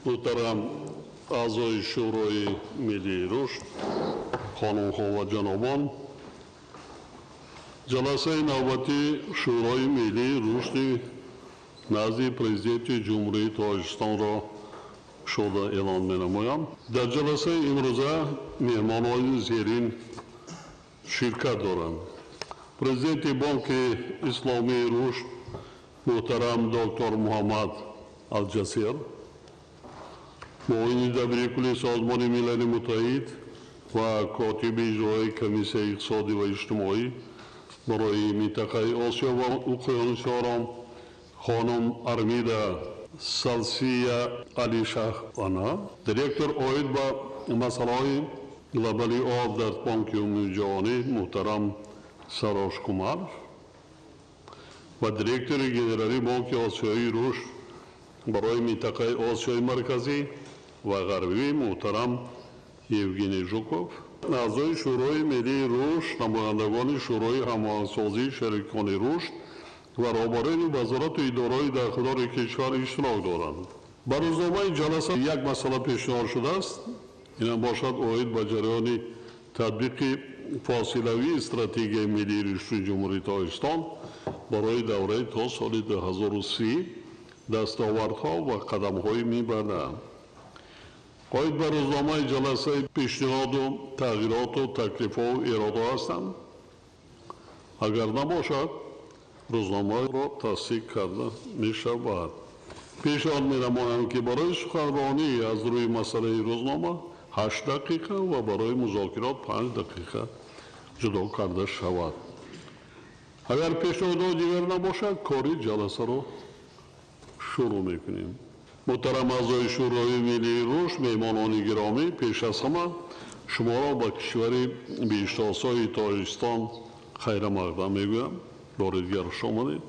Муҳтарам аъзои Шӯрои Миллии Рушд, хонумҳо ва ҷанобон, ҷаласаи навбатии Шӯрои Миллии Рушди назди Президенти Ҷумҳурии Тоҷикистонро кушода эълон менамоям. Дар ҷаласаи имрӯза меҳмонҳои зерин ширкат доранд: Президенти Бонки Исломии Рушд муҳтарам доктор Муҳаммад Алҷасер, муовини дабиркули Созмони Милали Муттаҳид ва котиби иҷроии Комиссияи иқтисодӣ ва иҷтимоӣ барои минтақаи Осиё ва Уқёнуси Ором хонум Армида Салсия Алишахана, директор оид ба масъалаҳои глобалии об дар Бонки Умумиҷаҳонӣ муҳтарам Сарош Кумар ва директори генералии Бонки Осиёии Рушд барои минтақаи Осиёи Марказӣ ва Ғарбӣ муҳтарам Евгений Жуков. Аъзои Шӯрои Миллии Рушд, намояндагони Шӯрои ҳамоҳангсозии шарикони рушд ва роҳбарони вазорату идораҳои дахлдори кишвар иштирок доранд. Ба рӯзномаи ҷаласа як масъала пешниҳод шудааст. Инам бошад оид ба ҷараёни татбиқи фосилавии стратегияи миллии рушди Ҷумҳурии Тоҷикистон барои давраи то соли 2030, дастовардҳо ва қадамҳои мебарда. Оид ба рӯзномаи ҷаласаи пешниҳоду тағйироту таклифҳову эродҳо ҳастанд? Агар набошад, рӯзномаро тасдиқ карда мешавад. Пешниҳод менамоям, ки барои суханронӣ аз рӯи масъалаи рӯзнома 8 дақиқа ва барои музокирот 5 дақиқа ҷудо карда шавад. Агар пешниҳодҳои дигар набошад, кори ҷаласаро шурӯъ мекунем. Муҳтарам аъзои Шӯрои Миллии Рушд, меҳмонони гиромӣ, пеш аз ҳама шуморо ба кишвари биҳиштосои Тоҷикистон хайрамақдам мегӯям. Бори дигар хуш омадед.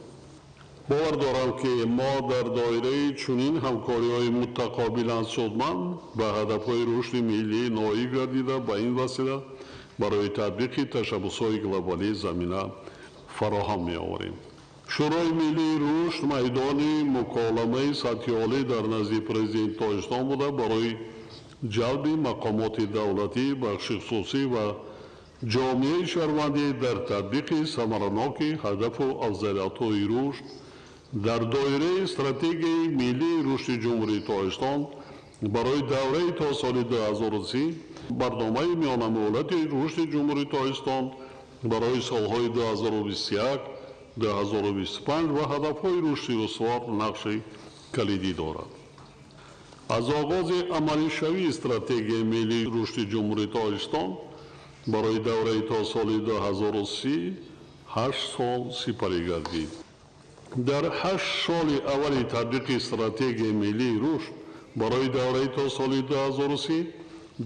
Бовар дорам, ки мо дар доираи чунин ҳамкориҳои мутақобилан судманд ба ҳадафҳои рушди миллӣ ноил гардида, ба ин васила барои татбиқи ташаббусҳои глобалӣ замина фароҳам меоварем. Шӯрои Миллии Рушд майдони муколамаи сатҳи олӣ дар назди Президенти Тоҷикистон буда, барои ҷалби мақомоти давлатӣ, бахши хусусӣ ва ҷомеаи шаҳрвандӣ дар татбиқи самараноки ҳадафу афзалиятҳои рушд дар доираи стратегияи миллии рушди Ҷумҳурии Тоҷикистон барои давраи то соли 2030, барномаи миёнамуҳлати рушди Ҷумҳурии Тоҷикистон барои солҳои 2021 2025 ва ҳадафҳои рушди устувор нақши калидӣ дорад. Аз оғози амалишавии стратегияи миллии рушди Ҷумҳурии Тоҷикистон барои давраи то соли 2030 8 сол сипарӣ гардид. Дар 8 соли аввали татбиқи стратегияи миллии рушд барои давраи то соли 2030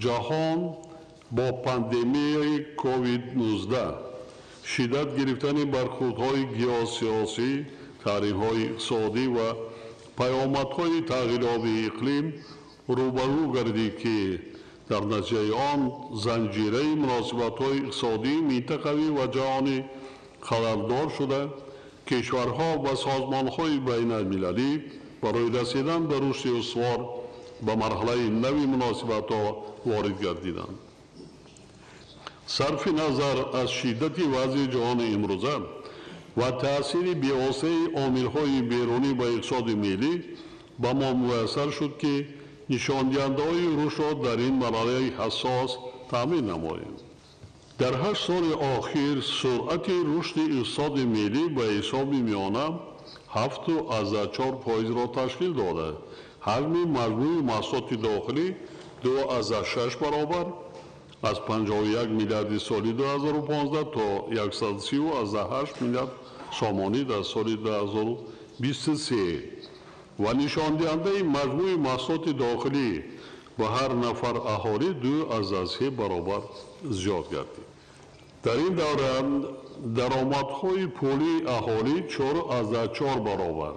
ҷаҳон бо пандемияи COVID-19, шиддат гирифтани бархӯрдҳои геосиёсӣ, таҳримҳои иқтисодӣ ва паёмадҳои тағйирёбии иқлим рӯбарӯ гардид, ки дар натиҷаи он занҷираи муносибатҳои иқтисодии минтақавӣ ва ҷаҳонӣ халалдор шуда, кишварҳо ва созмонҳои байналмилалӣ барои расидан ба рушди устувор ба марҳилаи нави муносибатҳо ворид гардиданд. Сарфи назар аз шиддати вазъи ҷаҳони имрӯза ва таъсири бевоситаи омилҳои берунӣ ба иқтисоди миллӣ, ба мо муяссар шуд, ки нишондиҳандаҳои рушдро дар ин марҳилаи ҳассос таъмин намоем. Дар 8 соли охир суръати рушди иқтисоди миллӣ ба ҳисоби миёна 7,4 фоизро ташкил дода, ҳаҷми маҷмӯи маҳсулоти дохилӣ 2,6 баробар аз 51 миллиарди соли 2015 то 130,8 миллиард сомонӣ дар соли 2023 ва нишондиҳандаи маҷмӯи маҳсулоти дохилӣ ба ҳар нафар аҳолӣ 2,3 баробар зиёд гардид. Дар ин давра даромадҳои пулии аҳолӣ 4,4 баробар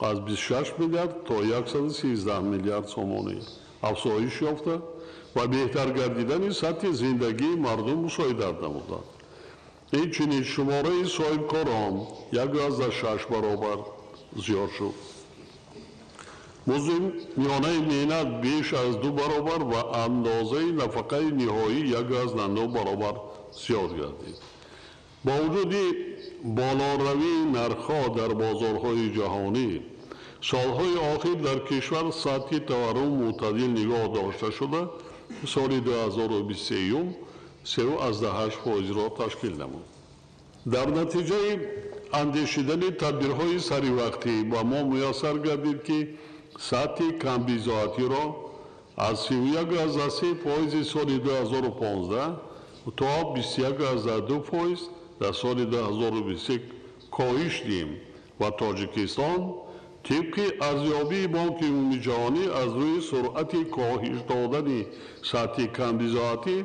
аз 26 миллиард то 113 миллиард сомонӣ афзоиш ёфта ва беҳтар гардидани сатҳи зиндагии мардум мусоидат намуданд. Инчунин шумораи соҳибкорон 1,6 баробар зиёд шуд. Музди миёнаи меҳнат беш аз 2 баробар ва андозаи нафақаи ниҳоӣ 1,9 баробар зиёд гардид. Бо вуҷуди болоравии нархҳо дар бозорҳои ҷаҳонӣ, солҳои охир дар кишвар сатҳи таваррум мӯътадил нигоҳ дошта шуда, соли 2023 3,8%-ро ташкил намуд. Дар натиҷаи андешидани тадбирҳои саривақтӣ ба мо муяссар гардид, ки сатҳи камбизоатиро аз 31,3% соли 2015 то 21,2% дар соли 2023 коҳиш диҳем ва Тоҷикистон тибқи арзёбии Бонки Умумиҷаҳонӣ аз рӯи суръати коҳиш додани сатҳи камбизоатӣ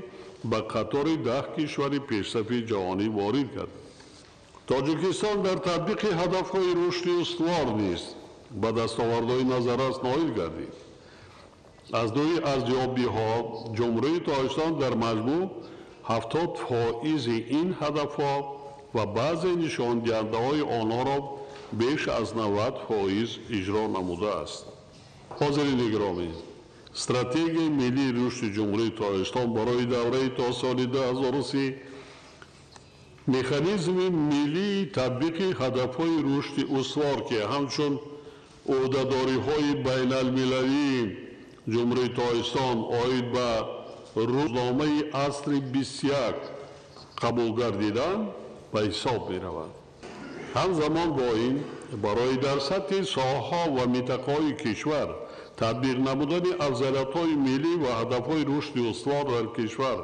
ба қатори 10 кишвари пешсафи ҷаҳонӣ ворид кард. Тоҷикистон дар татбиқи ҳадафҳои рушди устувор низ ба дастовардҳои назаррас ноил гардид. Аз рӯи арзёбиҳо Ҷумҳурии Тоҷикистон дар маҷмӯъ 70% ин ҳадафҳо ва баъзе нишондиҳандаҳои онҳоро беш аз 90% иҷро намудааст. Ҳозирини гиромӣ, стратегияи миллии рушди Ҷумҳурии Тоҷикистон барои давраи то соли 2030 механизми миллии татбиқи ҳадафҳои рушди устувор, ки ҳамчун ӯҳдадориҳои байналмилалии Ҷумҳурии Тоҷикистон оид ба рӯзномаи асри 21 қабул гардидан ба ҳисоб меравад. Ҳамзамон бо ин барои дар сатҳи соҳаҳо ва минтақаҳои кишвар татбиқ намудани афзалиятҳои миллӣ ва ҳадафҳои рушди устувор дар кишвар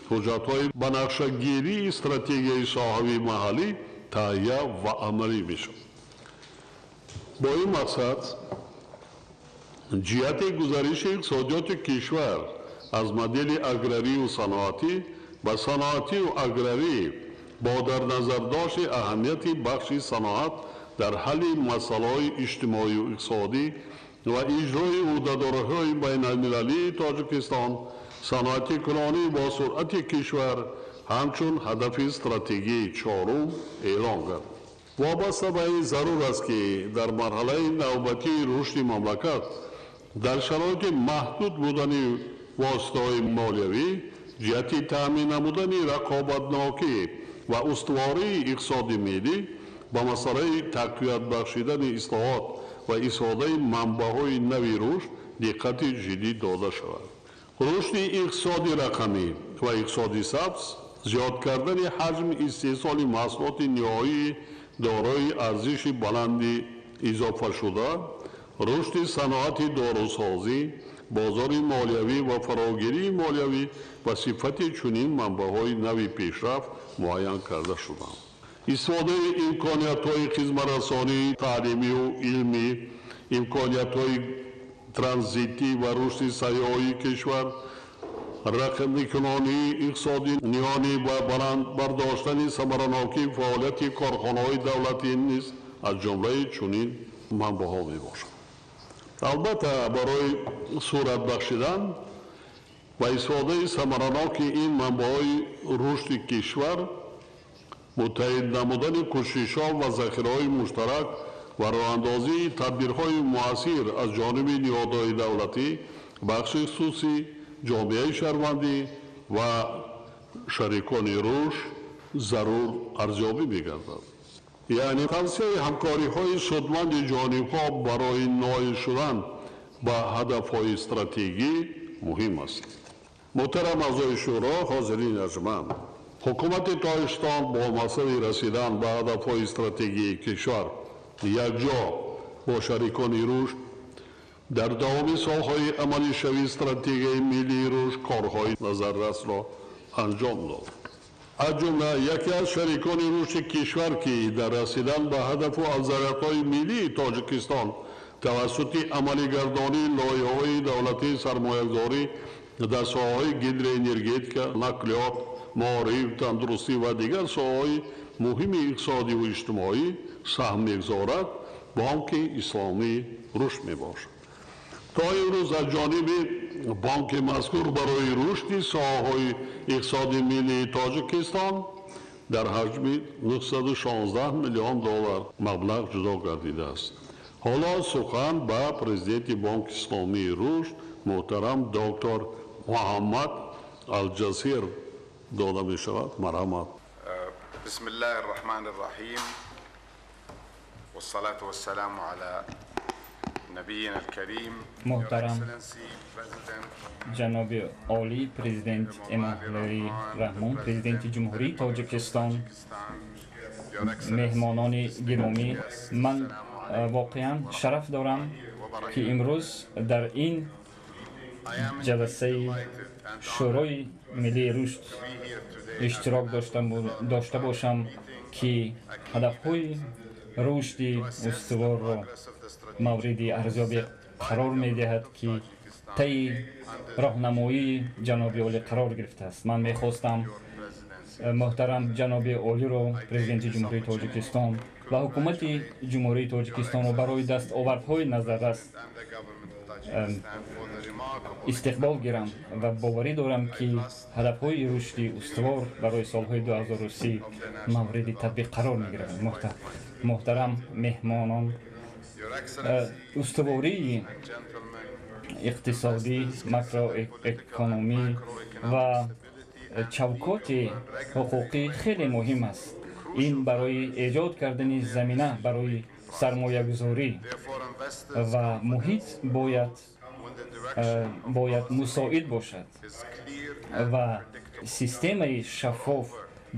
ҳуҷҷатҳои ба нақшагирии стратегияи соҳавии маҳаллӣ таҳия ва амалӣ мешавад. Бо ин мақсад ҷиҳати гузариши иқтисодиёти кишвар аз модели аграрию саноатӣ ба саноатию аграрӣ бо дар назардошти аҳамияти бахши саноат дар ҳалли масъалаҳои иҷтимоию иқтисодӣ ва иҷрои ӯҳдадориҳои байналмилалии Тоҷикистон, саноати кунонӣ бо суръати кишвар ҳамчун ҳадафи стратегии чорум эълон кард. Вобаста ба ин зарур аст, ки дар марҳалаи навбатии рушди мамлакат дар шароити маҳдуд будани воситаҳои молиявӣ ҷиҳати таъмин намудани рақобатнокӣ ва устувории иқтисоди миллӣ ба масъалаи тақвият бахшидани ислоҳот ва истифодаи манбаъҳои нави рушд диққати ҷиддӣ дода шавад. Рушди иқтисоди рақамӣ ва иқтисоди сабз, зиёд кардани ҳаҷми истеҳсоли маҳсулоти ниҳоии дорои арзиши баланди изофашуда, рушди саноати дорусозӣ, бозори молиявӣ ва фарогирии молиявӣ ва сифати чунин манбаъҳои нави пешрафт муайян карда шуданд. Истифодаи имкониятҳои хизматрасонии таълимию илмӣ, имкониятҳои транзитӣ ва рушди сайёҳии кишвар, рақамикунонии иқтисоди ниҳонӣ ва баланд бардоштани самаранокии фаъолияти корхонаҳои давлатӣ низ аз ҷумлаи чунин манбаъҳо мебошанд. Албатта, барои сурат бахшидан ва истифодаи самараноки ин манбаъҳои рушди кишвар, муттаҳид намудани кӯшишҳо ва захираҳои муштарак ва роҳандозии тадбирҳои муассир аз ҷониби ниҳодҳои давлатӣ, бахши хусусӣ, ҷомеаи шаҳрвандӣ ва шарикони рушд зарур арзёбӣ мегардад. Яъне тавсияи ҳамкориҳои судманди ҷонибҳо барои ноил шудан ба ҳадафҳои стратегӣ муҳим аст. Муҳтарам аъзои шӯро, ҳозирини арҷманд, ҳукумати Тоҷикистон бо мақсади расидан ба ҳадафҳои стратегии кишвар якҷо бо шарикони рушд дар давоми солҳои амалишавии стратегияи миллии рушд корҳои назаррасро анҷом дод. Аз ҷумла яке аз шарикони рушди кишвар, ки дар расидан ба ҳадафу афзалиятҳои миллии Тоҷикистон тавассути амалигардонии лоиҳаҳои давлатии сармоягузорӣ дар соҳаҳои гидроэнергетика, нақлиёт, маориф, тандурустӣ ва дигар соҳаҳои муҳими иқтисодиву иҷтимоӣ саҳм мегузорад, Бонки Исломии рушд мебошад. То имрӯз аз ҷониби бонки мазкур барои рушди соҳаҳои иқтисоди миллии Тоҷикистон дар ҳаҷми 916 миллион доллар маблағ ҷудо гардидааст. Ҳоло сухан ба президенти Бонки Исломии Рушд муҳтарам доктор Муҳаммад Алҷасир дода мешавад. Марҳамат. بسم الله الرحمن الرحيم والصلاة والسلام على نبينا الكريم. Муҳтарам ҷаноби олӣ, президент Эмомалӣ Раҳмон, президенти Ҷумҳурии Тоҷикистон, меҳмонони гиромӣ, ман воқеан шараф дорам, ки имрӯз дар ин ҷаласаи Шӯрои миллии рушд иштирок дошта бошам, ки ҳадафҳои рушди устуворро мавриди арзёбӣ қарор медиҳад, ки таи роҳнамоии ҷаноби олӣ қарор гирифтааст. Ман мехостам муҳтарам ҷаноби олиро, президенти Ҷумҳурии Тоҷикистон ва ҳукумати Ҷумҳурии Тоҷикистонро барои дастовардҳои назаррас истиқбол гирам ва боварӣ дорам, ки ҳадафҳои рушди устувор барои солҳои 2030 мавриди татбиқ қарор мегиранд. Муҳтарам меҳмонон, устувории иқтисодӣ, макроэкономӣ ва чавкоти ҳуқуқӣ хеле муҳим аст. Ин барои эҷод кардани замина барои сармоягузорӣ ва муҳит бояд мусоид бошад ва системаи шаффоф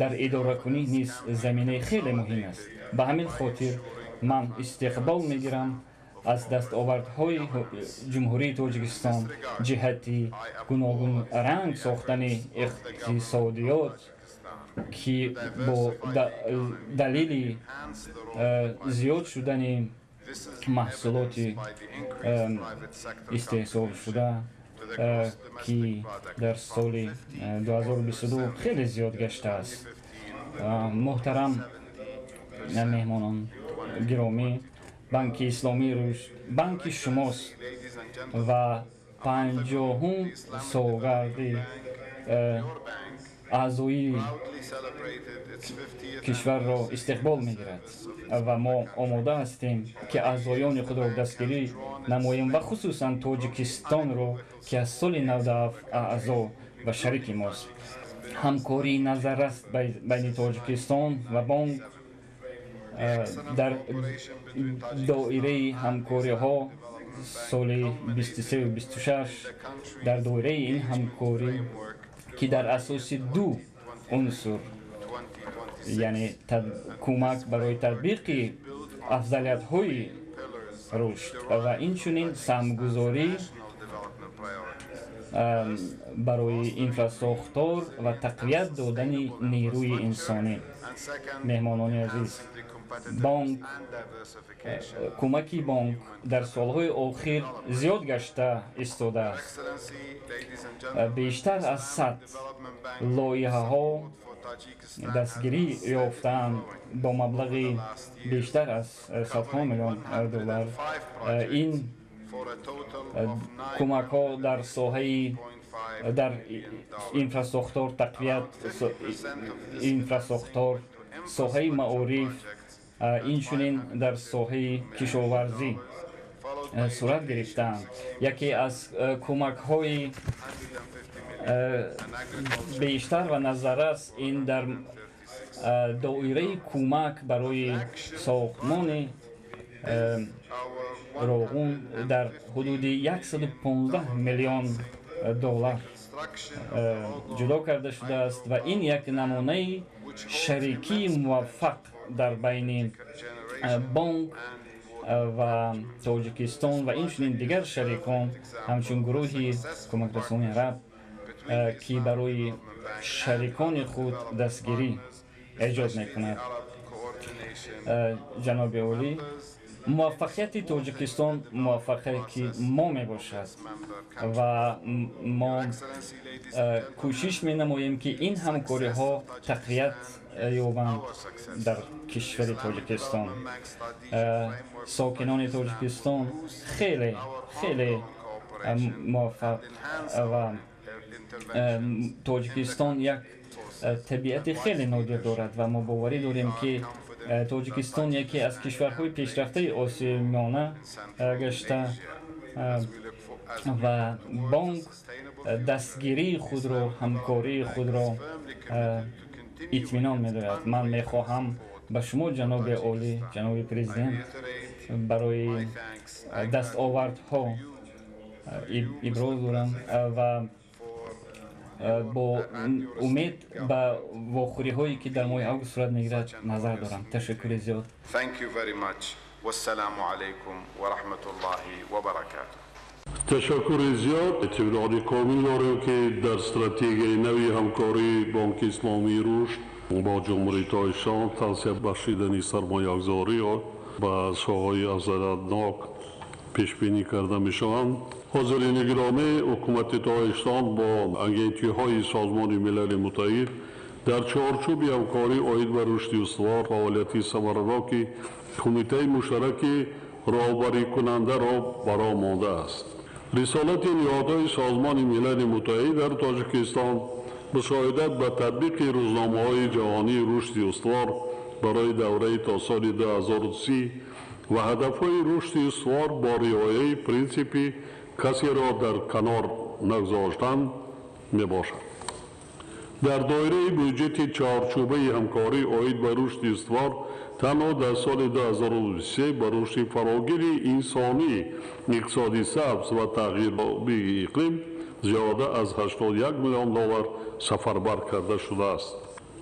дар идоракунӣ низ заминаи хеле муҳим аст. Ба ҳамин хотир ман истиқбол мегирам аз дастовардҳои Ҷумҳурии Тоҷикистон ҷиҳати гуногунранг сохтани иқтисодиёт, ки бо далели зиёд шудани маҳсулоти истеҳсолшуда, ки дар соли 2022 хеле зиёд гаштааст. Муҳтарам меҳмонон гиромӣ, Банки Исломии Рушд банки шумост ва 50-ум солгарди аъзоии кишварро истиқбол мегирад ва мо омода ҳастем, ки аъзоёни худро дастгирӣ намоем ва хусусан Тоҷикистонро, ки аз соли 97 аъзо ва шарики мост. Ҳамкории назаррас байни Тоҷикистон ва бонк дар доираи ҳамкориҳо соли 23-26, дар доираи ин ҳамкорӣ, ки дар асоси ду унсур, яъне кӯмак барои татбиқи афзалиятҳои рушд ва инчунин саҳмгузорӣ барои инфрасохтор ва тақвият додани нерӯи инсонӣ. Меҳмонони азиз, бонк кӯмаки бонк дар солҳои охир зиёд гашта истодааст. Бештар аз 100 лоиҳаҳо дастгирӣ ёфтаанд бо маблағи бештар аз садҳо миллион доллар. Ин кӯмакҳо дар соҳаи дар инфрасохтор, тақвият инфрасохтор, соҳаи маориф, инчунин дар соҳаи кишоварзӣ сурат гирифтаанд. Яке аз кӯмакҳои бештар ва назаррас ин дар доираи кӯмак барои сохтмони Роғун дар ҳудуди 115 миллион доллар ҷудо карда шудааст ва ин як намунаи шарикии муваффақ дар байни бонк ва Тоҷикистон ва инчунин дигар шарикон, ҳамчун гурӯҳи кӯмакрасони араб, ки барои шарикони худ дастгирӣ эҷод мекунад. Ҷаноби олӣ, муваффақияти Тоҷикистон муваффақияти мо мебошад ва мо кӯшиш менамоем, ки ин ҳамкориҳо тақвият ёбанд дар кишвари Тоҷикистон. Сокинони Тоҷикистон хеле хеле муваффақ ва Тоҷикистон як табиати хеле нодир дорад ва мо боварӣ дорем, ки Тоҷикистон яке аз кишварҳои пешрафтаи Осиёи Миёна гашта ва бонк дастгирии худро, ҳамкории худро итминон медояд. Ман мехоҳам ба шумо, ҷаноби олӣ, ҷаноби президент, барои дастовардҳо иброз дорам ва бо умед ба вохӯриҳое, ки дар моҳи август сурат мегирад, назар дорам. Ташаккури зиёд. والسلام عليكم ورحمة الله وبركاته. Ташаккури зиёд. Эътимоди комил дорем, ки дар стратегияи нави ҳамкории Бонки Исломии Рушд бо Ҷумҳурии Тоҷикистон тавсеа бахшидани сармоягузорӣ ба соҳаҳои афзалиятнок пешбинӣ карда мешаванд. Ҳозирини гиромӣ, ҳукумати Тоҷикистон бо агентиҳои Созмони Милали Муттаҳид дар чорчӯби ҳамкорӣ оид ба рушди устувор фаъолияти самараноки кумитаи муштараки роҳбарикунандаро ба роҳ мондааст. Рисолати ниҳодҳои Созмони Милали Муттаҳид дар Тоҷикистон мусоидат ба татбиқи рӯзномаҳои ҷаҳонии рушди устувор барои давраи то соли 2030 ва ҳадафҳои рушди устувор бо риояи принсипи касеро дар канор нагузоштан мебошад. Дар доираи бюҷети чорчӯбаи ҳамкорӣ оид ба рушди устувор танҳо дар соли 2023 ба рушди фарогири инсонӣ, иқтисоди сабз ва тағйирёбии иқлим зиёда аз 81 миллион доллар сафарбар карда шудааст.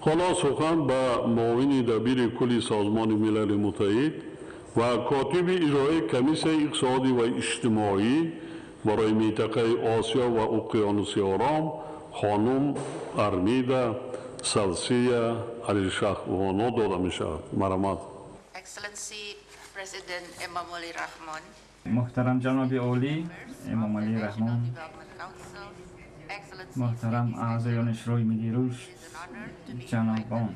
Ҳоло сухан ба муовини дабири кулли Созмони Милали Муттаҳид ва котиби иҷроии Комиссияи иқтисодӣ ва иҷтимоӣ барои минтақаи Осиё ва Уқёнуси Ором хонум Армида Салсия Алишахвоно дода мешавад. Марҳамат. Муҳтарам ҷаноби олӣ Эмомалӣ Раҳмон, муҳтарам аъзоёни Шӯрои Миллии Рушд, ҷанобон,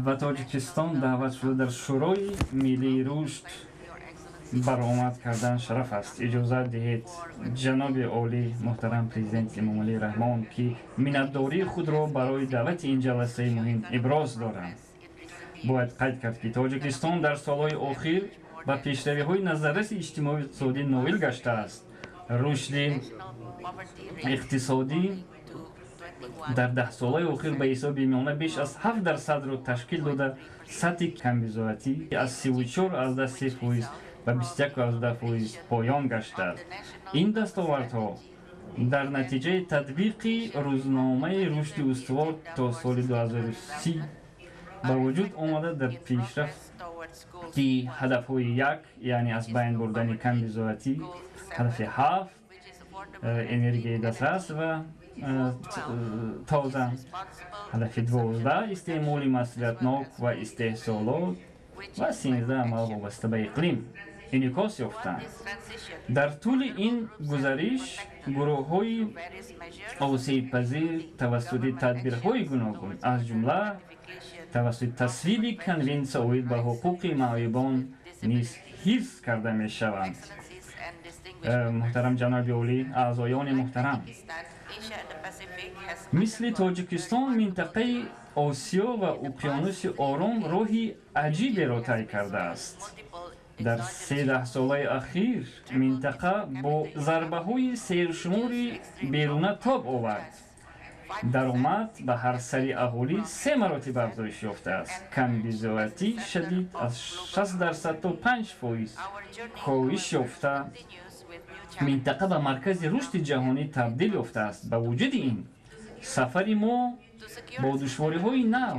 ба Тоҷикистон даъват шуда дар Шӯрои Миллии Рушд баромад кардан шараф аст. Иҷозат диҳед, ҷаноби олӣ, муҳтарам президент Эмомалӣ Раҳмон, ки миннатдории худро барои даъвати ин ҷаласаи муҳим иброз дорам. Бояд қайд кард, ки Тоҷикистон дар солҳои охир ба пешравиҳои назарраси иҷтимоию иқтисодӣ ноил гаштааст. Рушди иқтисодӣ дар 10 солаи охир ба ҳисоби миёна беш аз 7 дарсадро ташкил дода, сатҳи камбизоатӣ аз 34,3 фоиз ба 21,8 фоиз поён гаштааст. Ин дастовардҳо дар натиҷаи татбиқи рӯзномаи рушди устувор то соли 2030 ба вуҷуд омада, дар пешрафти ҳадафҳои як, яъне аз байн бурдани камбизоатӣ, ҳадафи ҳафт, энергияи дастрас ва тоза, ҳадафи 12, истеъмоли масъулиятнок ва истеҳсолот, ва 13, амал вобаста ба иқлим, инъикос ёфтанд. Дар тӯли ин гузариш гурӯҳҳои осебпазир тавассути тадбирҳои гуногун, аз ҷумла тавассути тасвиби Конвенсия оид ба ҳуқуқи маъюбон низ ҳифз карда мешаванд. Муҳтарам ҷаноби олӣ, аъзоёни муҳтарам, мисли Тоҷикистон минтақаи Осиё ва Уқёнуси Ором роҳи аҷиберо тай кардааст. Дар се даҳсолаи ахир минтақа бо зарбаҳои сершумори беруна тоб овард. Даромад ба ҳар сари аҳолӣ се маротиба афзоиш ёфтааст, камбизоатии шадид аз 6 дарсад то 5 фоиз коҳиш ёфта, минтақа ба маркази рушди ҷаҳонӣ табдил ёфтааст. Ба вуҷуди ин, сафари мо бо душвориҳои нав,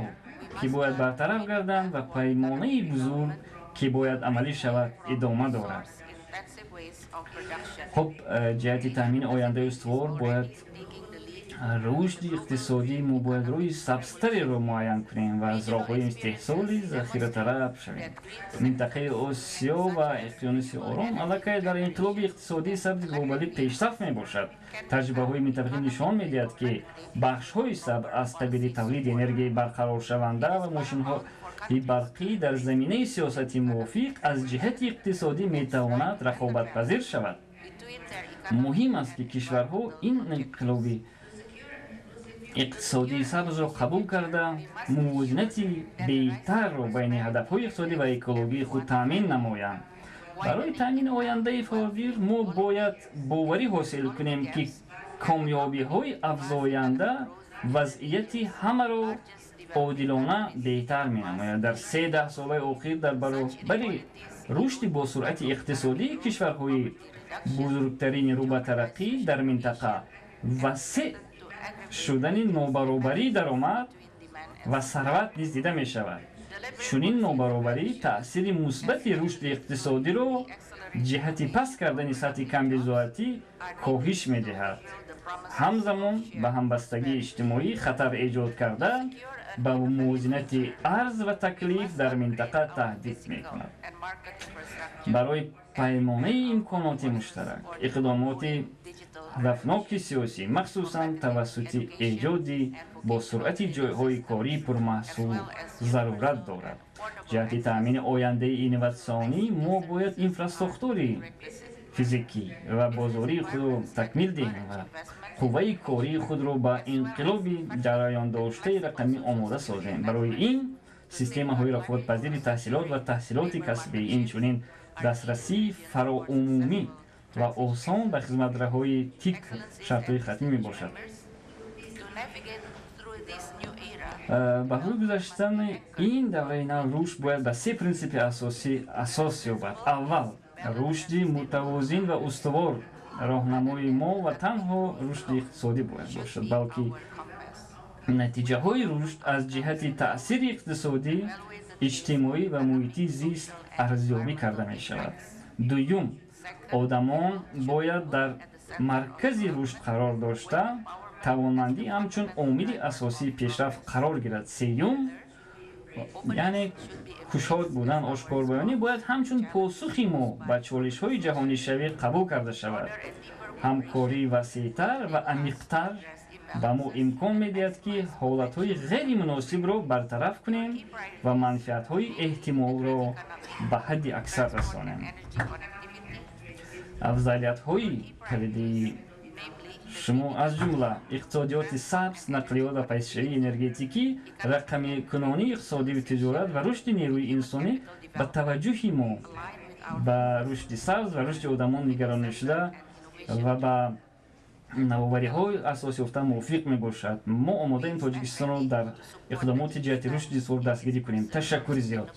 ки бояд бартараф гарданд, ва паймонаи бузург, ки бояд амалӣ шавад, идома дорад. Хуб, ҷиҳати таъмини ояндаи устувор бояд рушди иқтисодӣ мо бояд рӯи сабзтареро муайян кунем ва аз роҳҳои истеҳсоли захираталаб шавем. Минтақаи Осиё ва Уқёнуси Ором аллакай дар инқилоби иқтисодии сабзи глобалӣ пешсаф мебошад. Таҷрибаҳои минтақавӣ нишон медиҳад, ки бахшҳои сабз аз қабили тавлиди энергияи барқароршаванда ва мошинҳои барқӣ дар заминаи сиёсати мувофиқ аз ҷиҳати иқтисодӣ метавонад рақобатпазир шавад. Муҳим аст, ки кишварҳо ин инқилоби Иқтисодии сабзро қабул карда, мувозинати беҳтарро байни ҳадафҳои иқтисодӣ ва экологии худ таъмин намоянд. Барои таъмини ояндаи фарогир мо бояд боварӣ ҳосил кунем, ки комёбиҳои афзоянда вазъияти ҳамаро одилона беҳтар менамояд. Дар 3 даҳсолаи охир дар баробари рушди босуръати иқтисодии кишварҳои бузургтарини рӯ ба тараққӣ дар минтақа васеъ шудани нобаробарии даромад ва сарват низ дида мешавад. Чунин нобаробарӣ таъсири мусбати рушди иқтисодиро ҷиҳати паст кардани сатҳи камбизоатӣ коҳиш медиҳад. Ҳамзамон ба ҳамбастагии иҷтимоӣ хатар эҷод карда, ба мувозинати арз ва таклиф дар минтақа таҳдид мекунад. Барои паймонаи имконоти муштарак иқдомоти ҳадафноки сиёсӣ, махсусан тавассути эҷоди бо суръати ҷойҳои кории пурмаҳсул, зарурат дорад. Ҷиҳати таъмини ояндаи инноватсионӣ мо бояд инфрасохтори физикӣ ва бозории худро такмил диҳем ва қувваи кории худро ба инқилоби ҷараёндоштаи рақамӣ омода созем. Барои ин системаҳои рақобатпазири таҳсилот ва таҳсилоти касбӣ, инчунин дастрасии фароумумӣ ва осон ба хизматраҳои ТИК шартҳои хатмӣ мебошад. Ба рӯй гузаштани ин давраи нав рушд бояд ба се принсипи асосӣ асос ёбад. Аввал, рушди мутавозин ва устувор роҳнамои мо ва танҳо рушди иқтисодӣ бояд бошад, балки натиҷаҳои рушд аз ҷиҳати таъсири иқтисодӣ, иҷтимоӣ ва муҳити зист арзёбӣ карда мешавад. Дуюм, одамон бояд дар маркази рушд қарор дошта, тавонмандӣ ҳамчун омили асосии пешрафт қарор гирад. Сеюм, яъне кушод будан, ошкорбаёнӣ бояд ҳамчун посухи мо ба чолишҳои ҷаҳонишавӣ қабул карда шавад. Ҳамкории васеътар ва амиқтар ба мо имкон медиҳад, ки ҳолатҳои ғайримуносибро бартараф кунем ва манфиатҳои эҳтимолро ба ҳадди аксар расонем. Афзалиятҳои калидии шумо аз ҷумла иқтисодиёти сабз, нақлиёт ва пайсшавии энергетикӣ, рақамикунонии иқтисодиву тиҷорат ва рушди нерӯи инсонӣ ба таваҷҷӯҳи мо ба рушди сабз ва рушди одамон нигаронишуда ва ба навовариҳои асос ёфта мувофиқ мебошад. Мо омодаем Тоҷикистонро дар иқдомоти ҷиҳати рушди устувор дастгирӣ кунем. Ташаккури зиёд.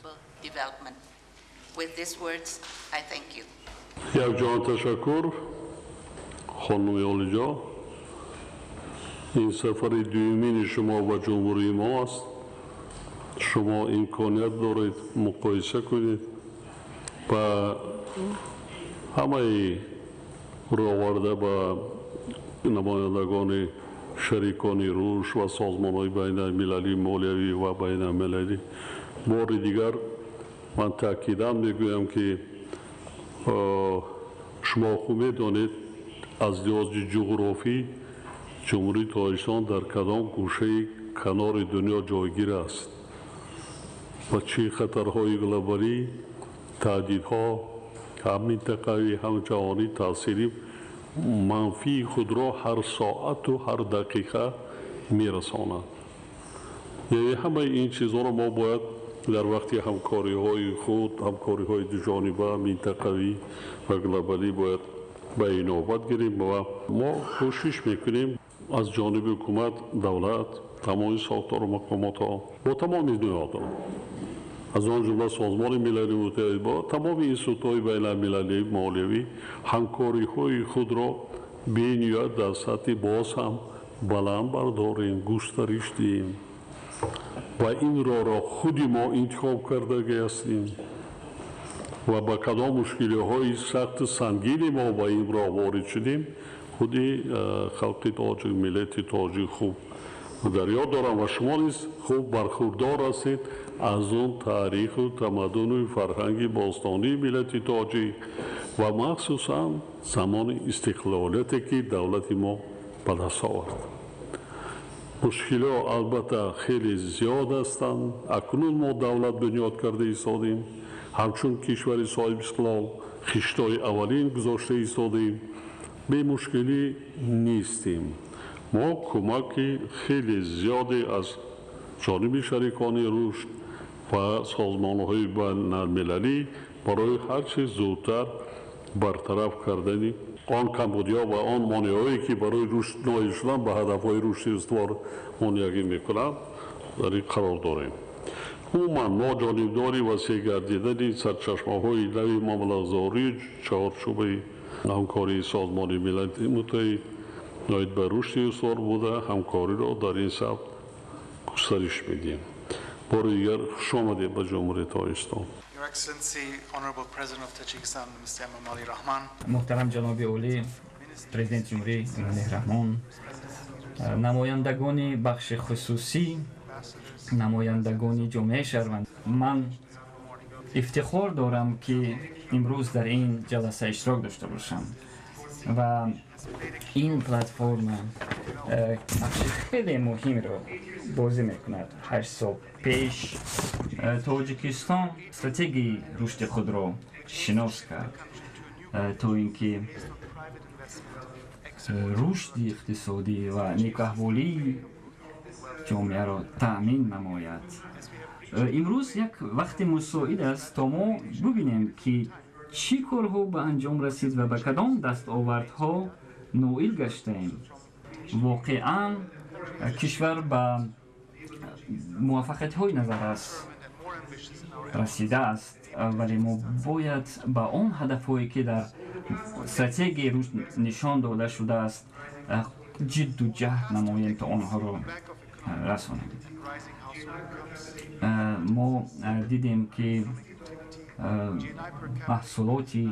Якҷон ташаккур, хонуми олиҷо. Ин сафари дуюмини шумо ба ҷумҳурии мо аст. Шумо имконият доред муқоиса кунед ба ҳамаи рӯоварда ба намояндагони шарикони рушд ва созмонҳои байналмилалии молиявӣ ва байналмилалӣ. Бори дигар ман таъкидан мегӯям, ки шумо хуб медонед, аз лиҳози ҷуғрофӣ Ҷумҳурии Тоҷикистон дар кадом гӯшаи канори дунё ҷойгир аст ва чӣ хатарҳои глобалӣ, таҳдидҳо ҳам минтақавӣ, ҳам ҷаҳонӣ таъсири манфии худро ҳар соату ҳар дақиқа мерасонад. Яъне ҳамаи ин чизҳоро мо бояд дар вақти ҳамкориҳои худ, ҳамкориҳои дуҷониба, минтақавӣ ва глобалӣ бояд ба инобат гирем ва мо кӯшиш мекунем аз ҷониби ҳукумат, давлат, тамоми сохтору мақомотҳо бо тамоми ниҳодҳо, аз он ҷумла Созмони Милали Муттаҳид, бо тамоми институтҳои байналмилалии молиявӣ ҳамкориҳои худро бениҳоят дар сатҳи боз ҳам баланд бардорем, густариш диҳем ва ин роҳро худи мо интихоб кардагӣ ҳастем ва ба кадом мушкилиҳои сахту сангини мо ба ин роҳ ворид шудем, худи халқи тоҷик, миллати тоҷик хуб дар ёд дорам ва шумо низ хуб бархурдор ҳастед аз он таъриху тамаддуну фарҳанги бостонии миллати тоҷик ва махсусан замони истиқлолияте, ки давлати мо ба даст овард. Мушкилиҳо албатта хеле зиёд ҳастанд. Акнун мо давлат бунёд карда истодем, ҳамчун кишвари соҳибистиқлол хиштҳои аввалин гузошта истодем, бемушкилӣ нестем. Мо кӯмаки хеле зиёде аз ҷониби шарикони рушд ва созмонҳои байналмилалӣ барои ҳарчи зудтар бартараф кардани он камбудиҳо ва он монеаҳое ки барои рушд ноил шудан ба ҳадафҳои рушди устувор монеагӣ мекунанд, дар ин қарор дорем. Умуман мо ҷонибдори васеъ гардидани сарчашмаҳои нави маблағгузории чаҳорчӯбаи ҳамкории Созмони Милали Муттаҳид оид ба рушди устувор буда, ҳамкориро дар ин самт густариш медиҳем. Бори дигар хуш омадед ба Ҷумҳурии Тоҷикистон. Муҳтарам ҷаноби олӣ, президенти ҷумҳурӣ Эмомалӣ Раҳмон, намояндагони бахши хусусӣ, намояндагони ҷомеаи шаҳрванд, ман ифтихор дорам, ки имрӯз дар ин ҷаласа иштирок дошта бошам ва ин платформа нақши хеле муҳимро бозӣ мекунад. 8 сол пеш Тоҷикистон стратегияи рушди худро шинос кард, то ин ки рушди иқтисодӣ ва некаҳволии ҷомеаро таъмин намояд. Имрӯз як вақти мусоид аст, то мо бубинем, ки чӣ корҳо ба анҷом расид ва ба кадом дастовардҳо ноил гаштаем. Воқеан, кишвар ба муваффақиятҳои назаррас расидааст, вале мо бояд ба он ҳадафҳое, ки дар стратегияи рушд нишон дода шудааст, ҷидду ҷаҳд намоем, то онҳоро расонем. Мо дидем, ки маҳсулоти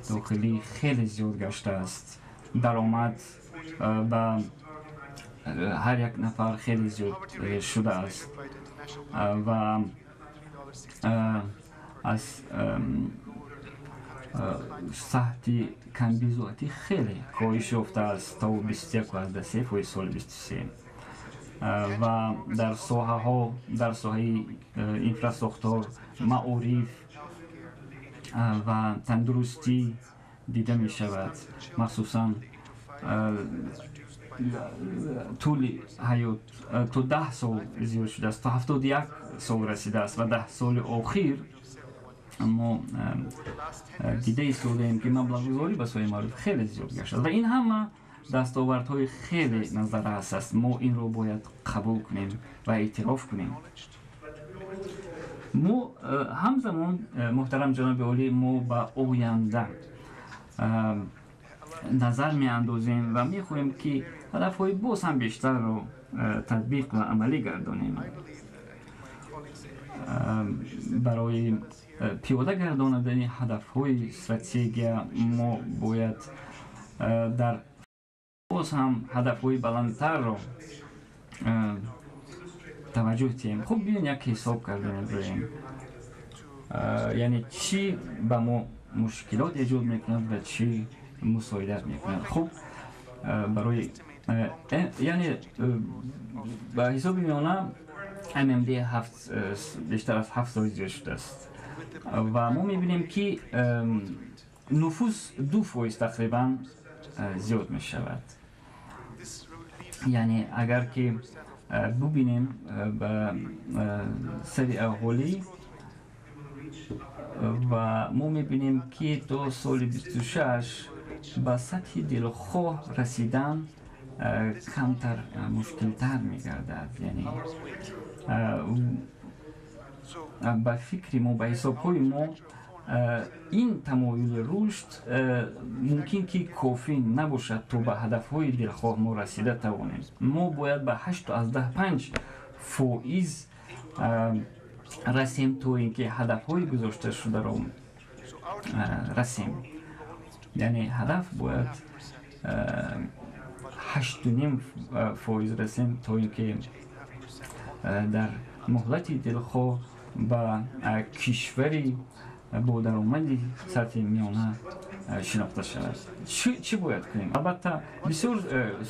дохилӣ хеле зиёд гаштааст, даромад ба ҳар як нафар хеле зиёд шудааст ва аз сатҳи камбизоатӣ хеле коҳиш ёфтааст то 21,3% соли 23 ва дар соҳаҳо, дар соҳаи инфрасохтор, маориф ва тандурустӣ дида мешавад. Махсусан, тӯли ҳаёт то 10 сол зиёд шудааст, то 71 сол расидааст ва 10 соли охир мо дида истодаем, ки маблағгузорӣ ба соҳаи маориф хеле зиёд гаштааст ва ин ҳама дастовардҳои хеле назаррас аст. Мо инро бояд қабул кунем ва эътироф кунем. Мо ҳамзамон, муҳтарам ҷаноби олӣ, мо ба оянда назар меандозем ва мехоҳем, ки ҳадафҳои боз ҳам бештарро татбиқ ва амалӣ гардонем. Барои пиёда гардонидани ҳадафҳои стратегия мо бояд дар боз ҳам ҳадафҳои баландтарро таваҷҷӯҳ диҳем. Хуб, биён, як ҳисоб карда мебироем, яъне чӣ ба мо мушкилот эҷод мекунад ва чӣ мусоидат мекунад. Хуб, барои, яъне, ба ҳисоби миёна ММД ҳафт, бештар аз 7 фоиз зиёд шудааст ва мо мебинем, ки нуфус 2% тақрибан зиёд мешавад. Яъне, агар ки бубинем ба сари аҳолӣ ва мо мебинем, ки то соли 26 ба сатҳи дилхоҳ расидан камтар мушкилтар мегардад. Яъне, ба фикри мо, ба ҳисобҳои мо, ин тамоюли рушд мумкин ки кофӣ набошад, то ба ҳадафҳои дилхоҳ мо расида тавонем. Мо бояд ба 8,5% расем, то ин ки ҳадафҳои гузошташударо расем. Яъне, ҳадаф бояд 8,5% расем, то ин ки дар муҳлати дилхоҳ ба кишвари бо даромади сатҳи миёна шинохта шавад. Чӣ бояд кунем? Албатта, бисёр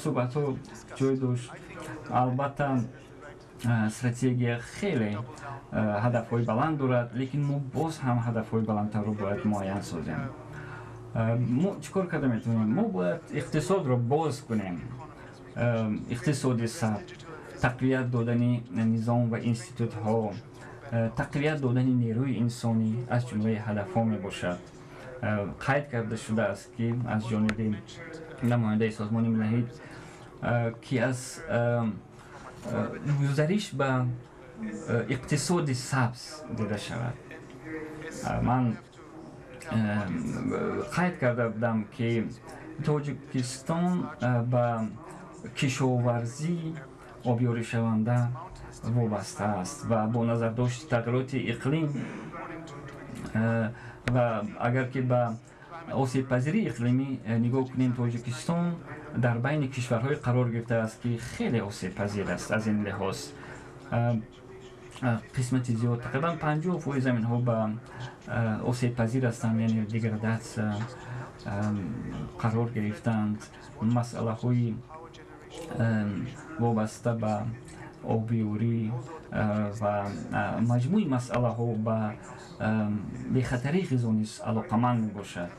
суҳбатҳо ҷой дошт. Албатта, стратегия хеле ҳадафҳои баланд дорад, лекин мо боз ҳам ҳадафҳои баландтарро бояд муайян созем. Мо чӣ кор карда метавонем? Мо бояд иқтисодро боз кунем. иқтисоди сабз, тақвият додани низом ва институтҳо, тақвият додани нерӯи инсонӣ аз ҷумлаи ҳадафҳо мебошад. Қайд карда шудааст, ки аз ҷониби намояндаи Созмони Милал, ки аз гузариш ба иқтисоди сабз дида шавад. Ман қайд карда будам, ки Тоҷикистон ба кишоварзӣ обёришаванда вобаста аст ва бо назардошти тағйироти иқлим ва агар ки ба осебпазирии иқлимӣ нигоҳ кунем, Тоҷикистон дар байни кишварҳое қарор гирифтааст, ки хеле осебпазир аст. Аз ин лиҳоз қисмати зиёд, тақрибан 50% заминҳо ба осебпазир ҳастанд, яъне деградатсия қарор гирифтаанд. Масъалаҳои вобаста ба обёрӣ ва маҷмӯи масъалаҳо ба бехатарии ғизо низ алоқаманд мебошад